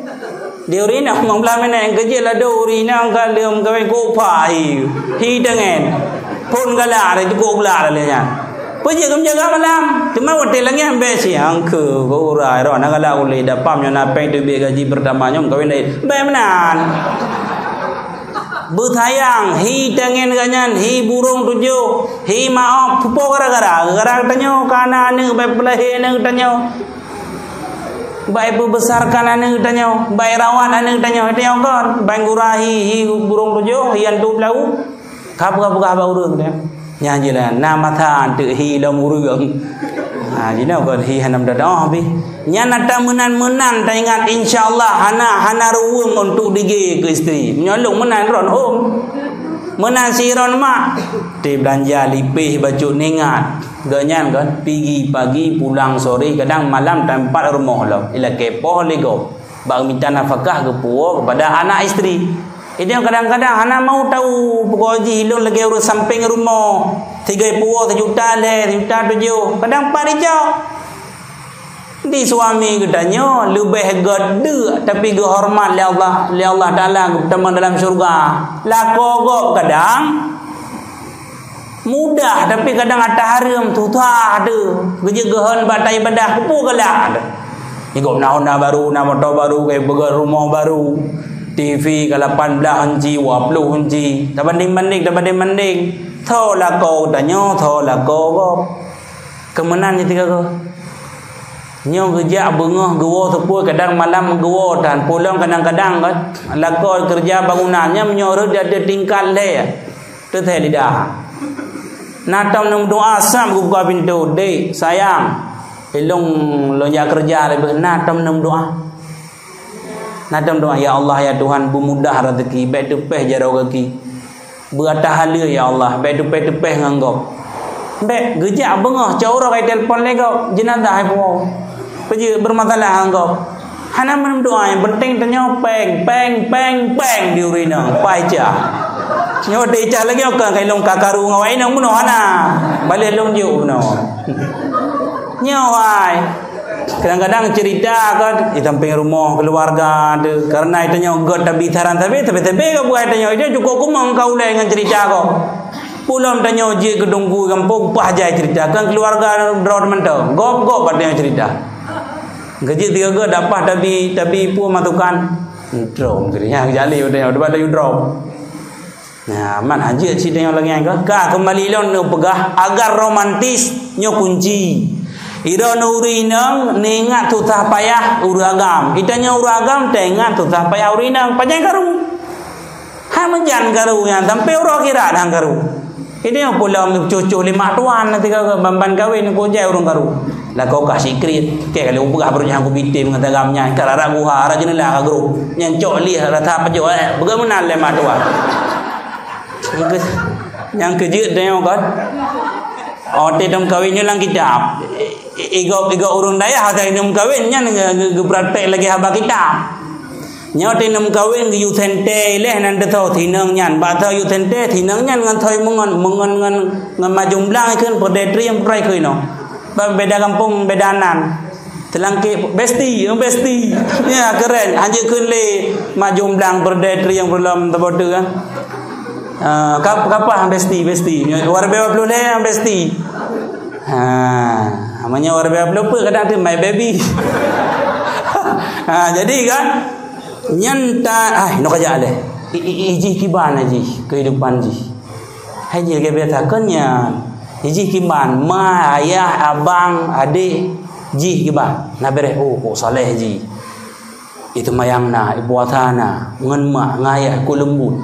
Di ureueng inong limong blah minèt, keujeuet ladôm ureueng inong ka lheueh meukawen kok pha hi. Hi tangen. Phôn galak, ada cukup galak lagèe nyan. Peue jeuet keu meujaga malam? Teuma watèe lagèe nyan bèk siang keu urai roh na galak ulèe dapam nyoe na péng teubiet gaji pertama nyoe meukawen laén. Bèk meunan. Beusayang, hi tangen geuh nyan, hi burông tujoh, hi maoh, peue gara-gara, gara-gara tanyoe ka na aneuk, bèk peulahé aneuk tanyoe. Bèk peubesarkan aneuk tanyoe, bèk rawat aneuk tanyoe, tanyoe kon, bèk gura hi, hi burông tujoh, hi hantu peulawu. Ka peugah-peugah bak ureueng tanyoe. Nyan jih lah, na masa anteuk hi lom ureueng. Ha, jinoe kon hi hana meudadoh pih. Nyan ata meunan-meunan taingat, insya Allah hana, hana ruweueng untuk digée keu istri. Meunyoe lôn meunan ron hom. Meunan sidroe mak. Teubeulanja lipéh bacut ningat. Gobnyan kon pigi pagi pulang sore, kadang malam teumpat rumoh lom. Ilakée poh lé gob. Bak mita nafakah geupuwoe keupada anak istri. Itu yang kadang-kadang hana mau tahu, pokok jih lôn lagée ureueng sampéng rumoh. Tiga puwoe sejuta lhèe, sejuta tujoh. Kadang pat icok. Di suami geutanyoe leubeh gét deuk, tapi geuhoreumat lé Allah, lé Allah Taala geutamong dalam syurga. Lakoe gob kadang mudah, tapi kadang ata hareuem, susah teuh. Geujeuet geuhon bak ata ibadah, keupeue galak teuh. Igob na Honda baru, na moto baru, kai beugét rumoh baru. T V ka lapan blah inci, dua puluh inci. Tabanding-banding, tabanding-banding. Tho lakoe geutanyoe, tho lakoe gob. Keumeunan jih tiga gob. Nyoe geujak beungoh geuwoe seupôt, kadang malam geuwoe tan. Pulang kadang-kadang kan lakoe keureuja bangunan nyan meunyoe rhot di ateueh tingkat lhèe. Teuthèe lidah. Na tom neumeudoa sab geubuka pintoe, "Dek, sayang, ilôn lôn jak keureuja leubeh." Na tom neumeudoa. Na tom doa, "Ya Allah, ya Tuhan, beumudah raseuki, bèk teupèh jaroe gaki. Beu ata haleue, ya Allah, bèk teupèh-teupèh ngon gob." Bèk, geujak beungoh, cok uroe ka itelepon lé gob, jeunazah hai puwoe. Peue jeuet, bermasalah ngon gob. Hana meudoa, nyang penting tanyoe péng, péng, péng, péng di ureueng inong, paih cah. Nyoe di cah lagèe nyoe ka ilôn ka karu ngon awak inong bunoe hana. Baleh lôn jok bunoe. Nyoe hai. Kadang-kadang cerita kan, di samping rumoh keluarga tu, karena itu nyoe gét tabi saran tabi, tabi-tabi ka buat itu nyoe, itu cukup kumong ka ulai ngon cerita ko. Pulang tanyoe jeuet keu teungku gampông, paih jai cerita, kan keluarga droe mantong. Gob-gob pat tanyoe cerita. Geujeuet tiga gét dapat tabi, tabi peue masukan. Drom, jadi nyang jali udah, udah pada drom. Nah, man hajat cit tanyoe lagée nyan ka. Ka keumbali lôn neupeugah, agar romantis nyoe kunci. Ira neu ureuëng inong, neuingat susah payah ureuëng agam. Itanyoe ureuëng agam, taingat susah payah ureuëng inong. Pajan karu. Hai meujan karu nyan, sampai uroe akhirat han karu. Ini yang pulang cucu lima tuan nanti kau ban-ban kawin, kau jai ureuëng karu. Lah kau kah sikrit. Kek kali upeugah baru nyan aku bitim ngon tagam nyan. Ka rara guha, rara jeunela ka gru. Nyan cok lih rasa pajok, eh. Bagaimana lima tuan? Nyang ke-, nyang keujeuet tanyoe kan. Oh, teuh dum kawin nyoe lam kitab. I-, i-, igok, igok ureuëng dayah asai dum kawin nyan nge-, nge-, geupraktek lagée haba kitab. Nyoe teuh dum kawin geuyue sente leh nan teuh sinong nyan. Bak tho yue sente sinong nyan ngon thoi meungon, meungon ngon, ngon majong blang ikheun peureudai trieng peurai keu inoe. Ba beda gampông, beda nan. Teulangkek besti, besti. Ya, keren. Hanjeuet kheun lé majong blang peureudai trieng peulom tabote kan. Ah, kap-, kapah besti, besti. Warbe dua puluh lé besti. Ha, namanya warbe dua puluh peuet kadang tu my baby. Ha, jadi kan nyan ta, ah, nok aja leh. I, i, i, jih kiban jih, kehidupan jih. Hai jih lagée biasa kan nyan. Jih kiban, ma, ayah, abang, adik, jih kiban. Na bereh, oh, kok saleh jih. Itu mayang na, ipuasa na, ngon mak, ngon ayah, ku lembut.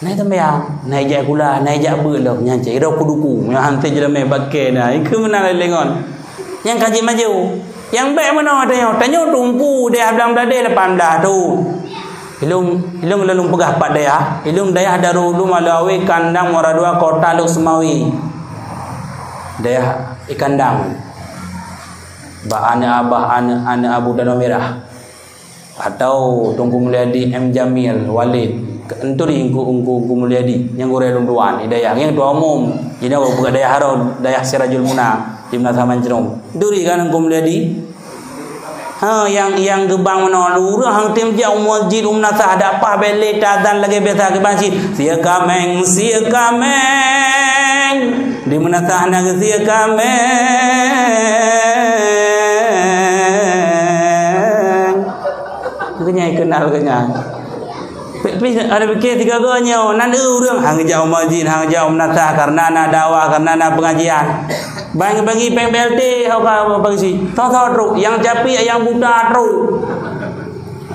Na itu mayang, na ijak kula, na ijak beuet lom, nyan cek, ira ku dukung, nyan hanté jeulama bakée na, ikeu meunan lé lengon. Nyang ka jimaju. Nyang bék meunoe tanyoe, tanyoe teungku dayah Blang Bladeh lapan belas tu. Ilung, ilung lalu peugah pat dayah, ilung dayah Darul Ulum Alue Awe Kandang Muara Dua Kota Lhokseumawe. Dayah Ikandang. Bak aneuk abah, aneuk, aneuk Abu Tanoh Mirah. Atau Teungku Mulyadi M Jamil Walid. Enturi Teungku, Teungku, Teungku Mulyadi. Nyang gurée lôn tuan, hidayah. Nyang tuan umum. Jadi aku buka dayah haram, dayah Sirajul Muna. Di Meunasah Mancrong. Enturi kan Teungku Mulyadi? Ha, yang, yang geubang meunoe ureuëng hang tem jak u masjid u Meunasah dak pah bele tazan lagée biasa kiban cit. Sia kameng, sia kameng. Di Meunasah na sia kameng. Kenyai kenal kenyai. Pi-, pi-, ada pikir tiga go nyoe, nan ureuëng hang jak u masjid, hang jak u Meunasah karena na dakwah, karena na pengajian. Bagi-bagi péng B L T, ho ka bagi si. Tho-tho trok, yang capi, yang buta trok.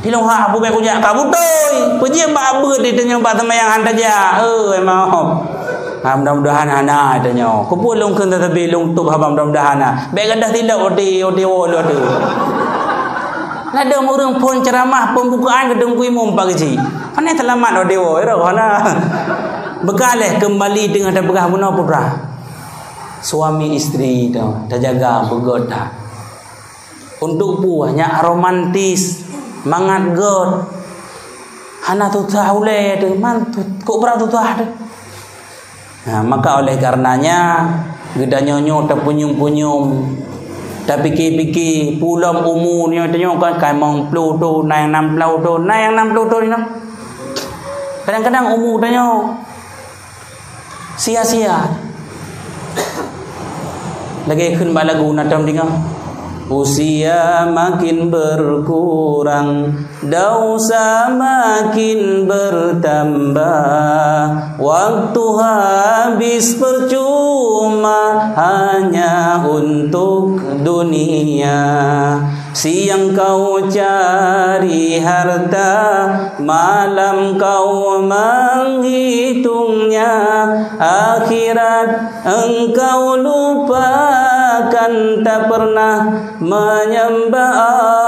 Ilong ha, abu bék kujak ka butoi. Peujieb bak abeuet di tanyoe bak seumayang han tajak. Eh, emang. Ha, mudah-mudahan hana tanyoe. Keupeue lôn kheun tatabi lôn tôb haba mudah-mudahan na. Bék gadah silop odi, odi wo lôn tu. Ladom ureuëng phon ceramah pembukaan keu Teungku Imum pagi cit. Pane seulamat odi wo, ira hana. Beukaleh keumbali teungoh tapeugah bunoe putra. Suami isteri tu, tajaga beugöt that. Untuk puih nyak romantis, mangat göt. Hana tutah ulée teuh, man tu-, kok brat tutah teuh. Nah, maka oleh karenanya, geutanyoe nyoe tapeunyum-peunyum, tapike-pike, pulom umu nyoe tanyoe kan, ka limong ploh thon, na nyang nam ploh thon, na nyang nam ploh thon inong. Kadang-kadang umu tanyoe sia-sia. Lagée kheun bak lagu na tom deungoe. Usia makin berkurang, dosa makin bertambah, waktu habis percuma hanya untuk dunia. Siang kau cari harta, malam kau menghitungnya, akhirat engkau lupakan, tak pernah menyembah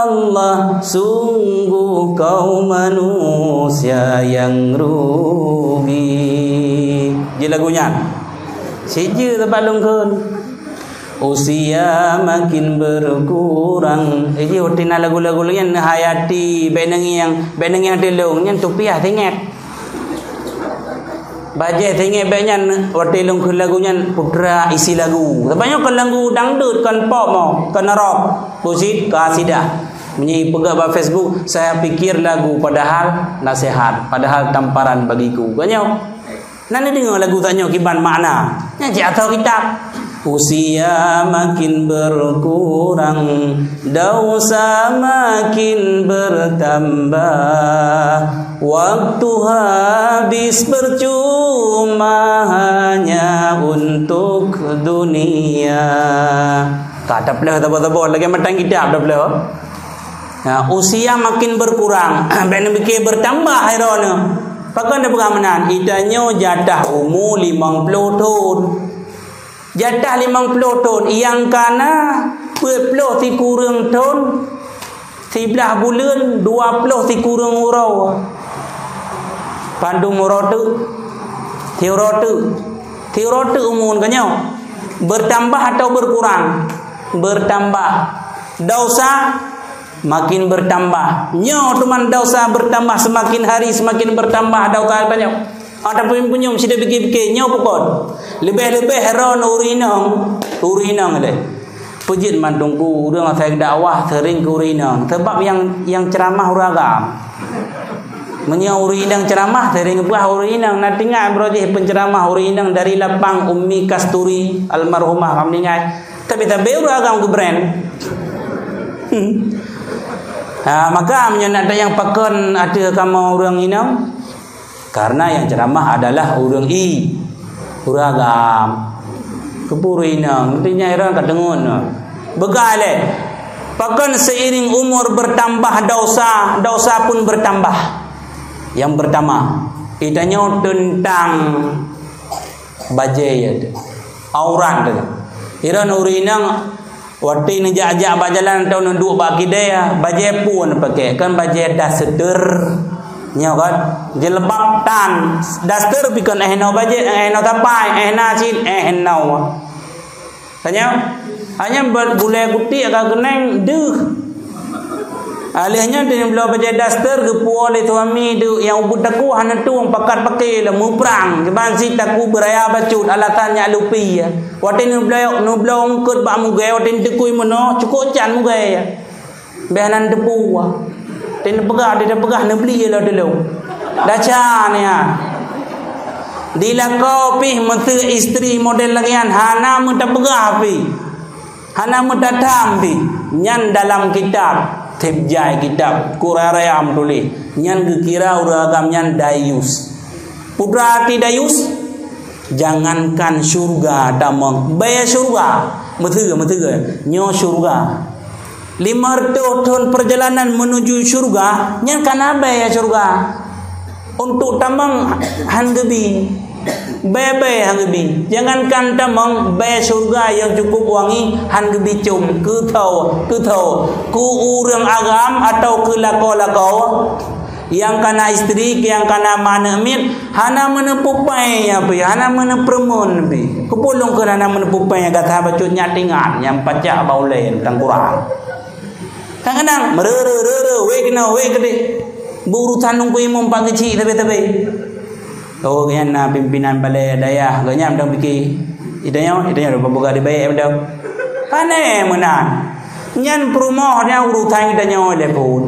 Allah, sungguh kau manusia yang rugi. Ji lagu nyan. Sijeuh teumpat lôn kheun. Usia makin berkurang. Eh, ji watée na lagu-lagu lôn nyan, neuhayati, bék neungieng, bék neungieng tilong, nyan tupiah singét. Bajée singét bék nyan, watée lôn kheun lagu nyan, putra isi lagu. Sabab nyoe kon lagu dangdut, kon pop mo, kon rock, pusit, kasidah. Meunyoe peugah bak Facebook, "Saya pikir lagu, padahal nasihat, padahal tamparan bagiku." Kon nyoe. Na neudeungoe lagu tanyoe kiban makna. Nyan cit atau kitab. Usia makin berkurang, dosa makin bertambah, waktu habis percuma hanya untuk dunia. Ka taplôh tabo-tabo lagèe matan kitab taplôh. Ha, usia makin berkurang, bèk neupike bertambah hai droeneuh. Pakon tapeugah meunan? Geutanyoe jatah umu limong ploh thon. Jatah limong ploh thon, nyang ka na peuet ploh sikureueng thon, siblaih buleuen, dua ploh sikureueng uroe. Padum uroe teuk? Siuroe teuk? Siuroe teuk umu geutanyoe. Bertambah atau berkurang? Bertambah. Dosa makin bertambah. Nyoe teuma dosa bertambah, semakin hari semakin bertambah dosa geutanyoe. Ataupun punyueng sida pike-pike nyoe pukon. Leubeh-leubeh droeneuh ureueng inong, ureueng inong lé. Peujeuet mandum ku ureueng asai dakwah sering keu ureueng inong. Sebab nyang, nyang ceramah ureueng agam. Meunyoe ureueng inong ceramah, sering peugah ureueng inong. Na teuingat baroe jih penceramah ureueng inong dari lapang Ummi Kasturi, almarhumah, ka meuninggai. Tapi tabe ureueng agam geubrand. Ha, maka meunyoe nak tanyong pakon ateueh kamoe ureueng inong, karena nyang ceramah adalah ureueng i, ureueng agam. Keupeue ureueng inong, nanti nyan ureueng ka deungon. Beugai lé. Pakon seiring umur bertambah dosa, dosa pun bertambah. Yang pertama, geutanyoe teuntang bajèe, ya, aurat tu. Droeneuh ureueng inong, watèe neujak-jak bak jalan atau neuduek bak kidai, ya, bajèe peue neupakè? Kan bajèe daster. Nyoe kan, jilbab tan, daster pih kon, eh, noe bajèe, eh, noe tapai, eh, na cit, eh, noe. Tanyong, hanya ba-, bulèe kutik ka keunong deuh. Lheueh nyan, teuh neubloe bajèe daster, geupuwoe lé suami deuh nyang ubit takue hana tueng pakat pakè lom, muprang, kiban sit takue beuraya bacut, alasan nyak lupi, ya. Watèe neubloe, neubloe eungkôt bak mugèe, watèe neuteukui meunoe, cukôp can mugèe, ya. Bèk hana neuteupeue. Teuh neupeugah, teuh neupeugah, neubli lom tulông. Daca nyan. Di lakoe pih meuseu istri model lagèe nyan hana meutapeugah pih. Hana meutatham pih. Nyan dalam kitab, tiep jai kitab, Qur'an raya meutuléh. Nyan geukira ureueng agam nyan dayus. Peue arti dayus? Jangankan syurga tamong, bèe syurga. Meuteugah, meuteugah. Nyoe syurga. Lima reutôh thon perjalanan menuju syurga, nyan ka na bèe syurga. Untuk tamong han geubi. Bèe-bèe han geubi. Jangankan tamong, bèe syurga nyang cukup wangi han geubi com. Keu tho, keu tho. Keu ureueng agam atau keu lakoe-lakoe. Nyang ka na istri, nyang ka na aneuk miet, hana meuneupeu pèng pih, hana meuneupeu prumoh pih. Keupeue lôn kheun hana meuneupeu pèng, gata bacut nyak teuingat, nyang pacak bak ulèe tangkurang. Kadang-kadang, meureu-reu, reu-reu, wék keunoe, wék keudéh. Beurusan nunggu imum bak geuchik, tabe-tabe. Oh, gobnyan na pimpinan balai dayah, gobnyan mantong pike. Geutanyoe, geutanyoe dong peugah di baét mantong. Pane meunan. Nyan peurumoh nyan urusan geutanyoe lé phon.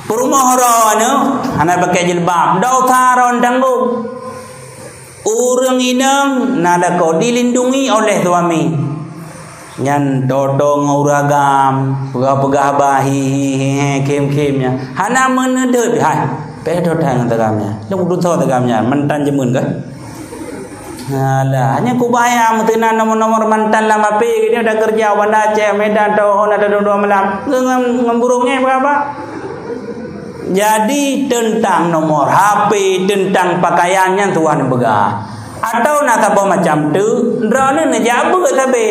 Peurumoh droeneuh hana pakè jilbab, dosa droeneuh tanggong. Ureueng inong na lakoe dilindungi oleh suami. Nyan toto ngon ureueng agam, peugah-peugah haba hi, hi, hi, he, khém, khém nyan. Hana meuneudeuet, hai, pèh tô that ngon tagam nyan. Lôn kudutoe tagam nyan, mantan jameun kah? Alah, nyan kubaya meuteunan nomor-nomor mantan lam H P, geutanyoe takeureuja Banda Aceh, Medan, Tohon, atau dua-dua malam. Ngon, ngon, ngon burông nyan peugah haba. Jadi, teuntang nomor H P, teuntang pakaian nyan tuan peugah. Atau na saboh macam tu, droeneuh neujak beuet sabe.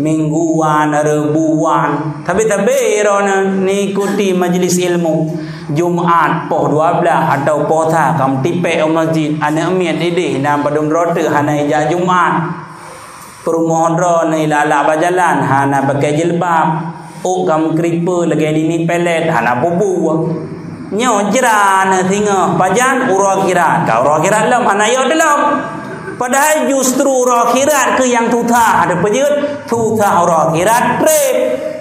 Mingguan, Rebuan. Sabe-sabe droeneuh neuikuti majlis ilmu. Jumat poh dua belas atau poh sa ka meutipék u masjid, aneuk miet idéh na padum droe teuk hana ijak Jumat. Peurumoh droeneuh ilak-lak bak jalan hana pakè jilbab. Ôk ka meukripe lagèe dini pelet hana bubu. Nyoe jra na singoh pajan uroe akhirat, ka uroe akhirat lom hana yot lom. Padahai justru uroe akhirat keuh nyang susah, ada peujeuet susah uroe akhirat treb,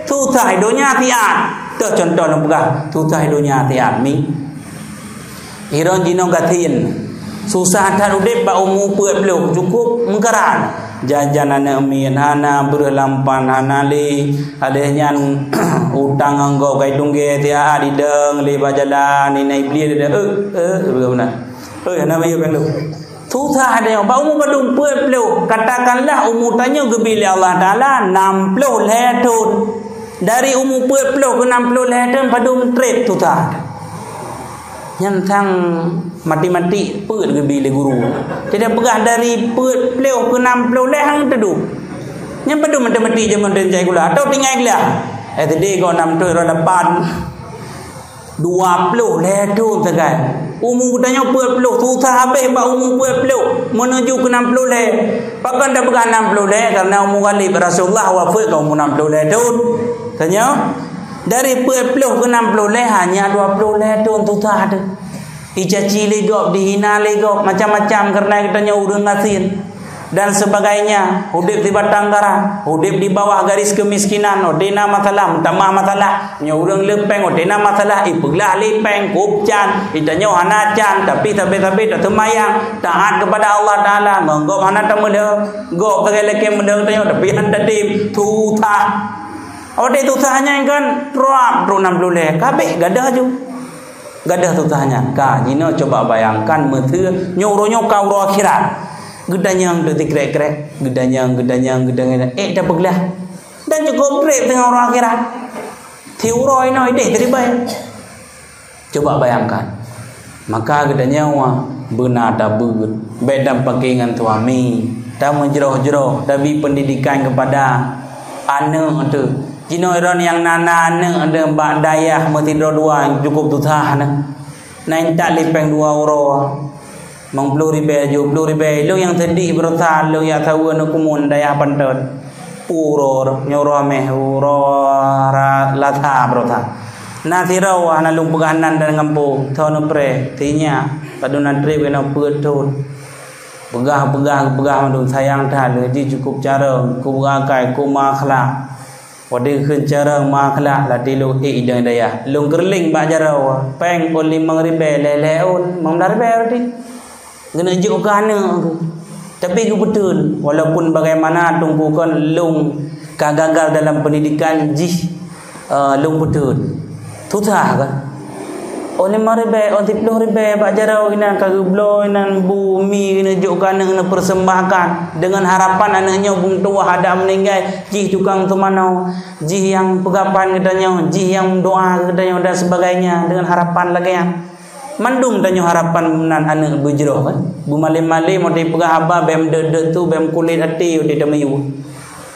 susah donya siat. Toh contoh lôn peugah susah donya siat mi. Droeneuh jinoe gasien. Susah that udép bak umu peuet ploh, cukup meukaran. Jajan aneuk miet hana, breueh lampan hana lé. Lheueh nyan utang ngon gob kai tunggée siat, idong lé bak jalan, inan Iblih, eh, eh, eh, eh, hana bayeue péng tu. Susah tanyoe, bak umu padum peuet ploh. Katakanlah umu tanyoe geubri lé Allah Taala nam ploh lhée thon. Dari umu peuet ploh keu nam ploh lhée thon padum treb susah. Nyan sang matematik peuet geubri lé guru. Jadi peugah dari peuet ploh keu nam ploh lhée hana teuduek. Nyan padum matematik jameun cai gula atau tinggai glah. Eh, tadi kau nam thon, lapan. Dua ploh lhée thon sagai. Umu geutanyoe peuet ploh, susah habéh bak umu peuet ploh meunuju keu nam ploh lhée. Pakon tapeugah nam ploh lhée? Karena Ummu Ghalib Rasulullah wafeuet ka umu nam ploh lhée thon. Tanyoe, dari peuet ploh keu nam ploh lhée hanya dua ploh lhée thon, susah teuh. Icaci lé gob, dihina lé gob, macam-macam karena geutanyoe ureuëng gasien. Dan sebagainya, udeb di batang kara, udeb di bawah garis kemiskinan, watée na masalah, meutamah masalah. Nyoe ureuëng le péng, watée na masalah, ipeuglah lé péng, kub can, itanyoe hana can, tapi sabe-sabe taseumayang, taat kepada Allah Taala, ngon gob hana tameuleueng, gob sagai lakée meuleueng tanyoe, tapi hana tatem, susah. Watée susah nyan kan, rab, trok nam ploh lhée, kabeh gadoh ju. Gadoh susah nyan. Ka, jinoe coba bayangkan, meuseu nyoe uroe nyoe ka uroe akhirat. Geudanyong deuh tikrek-krek, geudanyong, geudanyong, geudanyong. Eh, dah beuglah. Dan cukup treb teungoh uroe akhirat. Ti uroe inoe ideh teudibai. Coba bayangkan. Maka geudanyong beuna tabeuet. Bék dan paké ngon suami. Tameujroh-jroh, tabi pendidikan kepada aneuk teuh. Jinoe droe nyang na, na aneuk deuh bak dayah meusidroe dua cukup susah nyan. Na intat lé péng dua uroe. Limong ploh ribée, tujoh ploh ribée. Lôn nyang seudeh beurasa, lôn nyang saweue aneuk kumun dayah pantot. Uroe, nyoe uroe meh, uroe ra-, lasa beurasa. Na sidroe hana lôn peugah nan dan gampông, tho neupreh, sinyak, padub na treb keunoe peuet thon. Peugah, peugah, peugah mandum sayang that, leuh jih cukup carông, ku beurakai, ku meuakhlak. Watée kheun carông meuakhlak, latih lôn ék idong dayah. Lôn keureuléng bak jaroe, péng ôn limong ribée, lhée-lhée ôn, limong blah ribée roti. Geuneuk jok keu aneuk geuh. Tapi geupeuteun, walaupun bagaimana teungku kon lôn ka gagal dalam pendidikan jih, eh, lôn peuteun. Susah kan? Oh, limong ribée, oh, siploh ribée bak jaroe inan ka geubloe inan bu mi geuneuk jok keu aneuk neupersembahkan. Dengan harapan aneuk nyoe beumeutuwah adak meuninggai, jih tukang teumanoe, jih nyang peugapan geutanyoe, jih nyang doa geutanyoe dan sebagainya dengan harapan lagée nyan. Mandum tanyoe harapan nan aneuk beujroh kan. Beumalém-malém watée peugah haba bèk meudeuet-deuet tu, bèk meukulét até watée tamiyueb.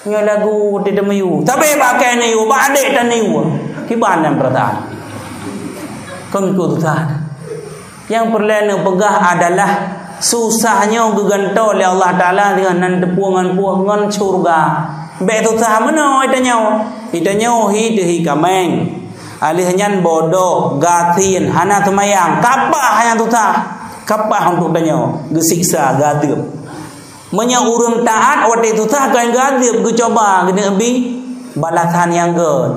Nyoe lagu watée tamiyueb. Sabe bak kée neuyue, bak adék taneuyue. Kiban nyang peurasaan. Kon keu susah. Nyang peureulée neupeugah adalah susah nyoe geugantoe lé Allah Taala dengan nan teupeue ngon peue ngon syeuruga. Bèk susah meunoe tanyoe. Itanyoe hi teuh hi kaméng. Aleuh nyan bodoh, gasien, hana seumayang, kapah nyang susah, kapah untuk tanyoe, geusiksa, geuadeueb. Meunyoe ureuëng taát watée susah kon geuadeueb, geucuba, geuneuk bi balasan nyang gét.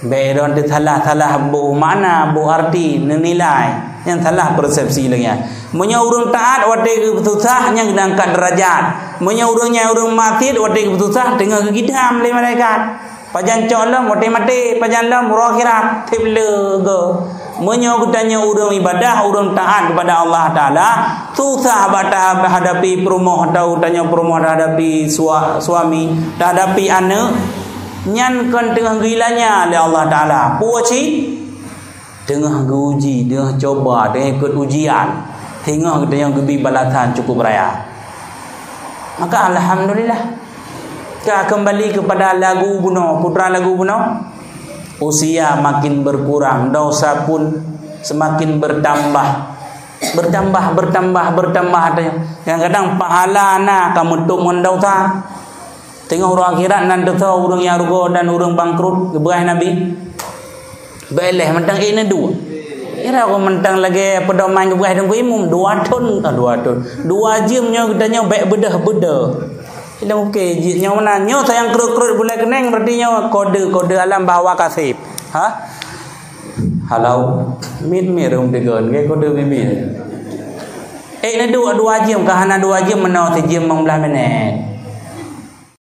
Bèk droe teusalah-salah boh makna, boh arti, neunilai, nyang salah persepsi lagée nyan. Meunyoe ureuëng taát watée geususah, nyan geuangkat deurajat. Meunyoe ureuëng nyan ureuëng maksiet watée geususah, teungoh geugidam lé malaikat. Pajan cok lom watée maté, pajan lom uroe akhirat, tieb leugo. Meunyoe geutanyoe ureuëng ibadah, ureuëng taát kepada Allah Taala, susah bak tahadapi peurumoh atau tanyoe peurumoh tahadapi sua-, suami, tahadapi aneuk, nyan kon teungoh geuilanya lé Allah Taala. Peue cit? Teungoh geuuji, teungoh coba, teungoh ikot ujian, teungoh geutanyoe geubri balasan cukup raya. Maka alhamdulillah. Ka kembali kepada lagu bunoe, putra lagu bunoe. Usia makin berkurang, dosa pun semakin bertambah. Bertambah, bertambah, bertambah. Kadang-kadang pahala na ka meutôb ngon dosa. Teungoh uroe akhirat nan teusoe ureuëng nyang rugoe dan ureuëng bangkrut, geupeugah Nabi. Bèk lheueh mantong ék neuduek. Kira ureuëng mantong lagée peudoman geupeugah Teungku Imum, dua thon, ah, dua thon. Dua jeuem nyoe geutanyoe bèk beudôh-beudôh. Ilong oke, jih nyoe meunan. Nyoe sayang krot-krot gulai keuneng, berarti nyoe kode, kode alam bahwa kasib. Ha? Halo. Mit-mit rhom tigon, ke kode bibit. Ék neuduek dua jeuem, ka hana dua jeuem meunoe sijeuem limong blah minét.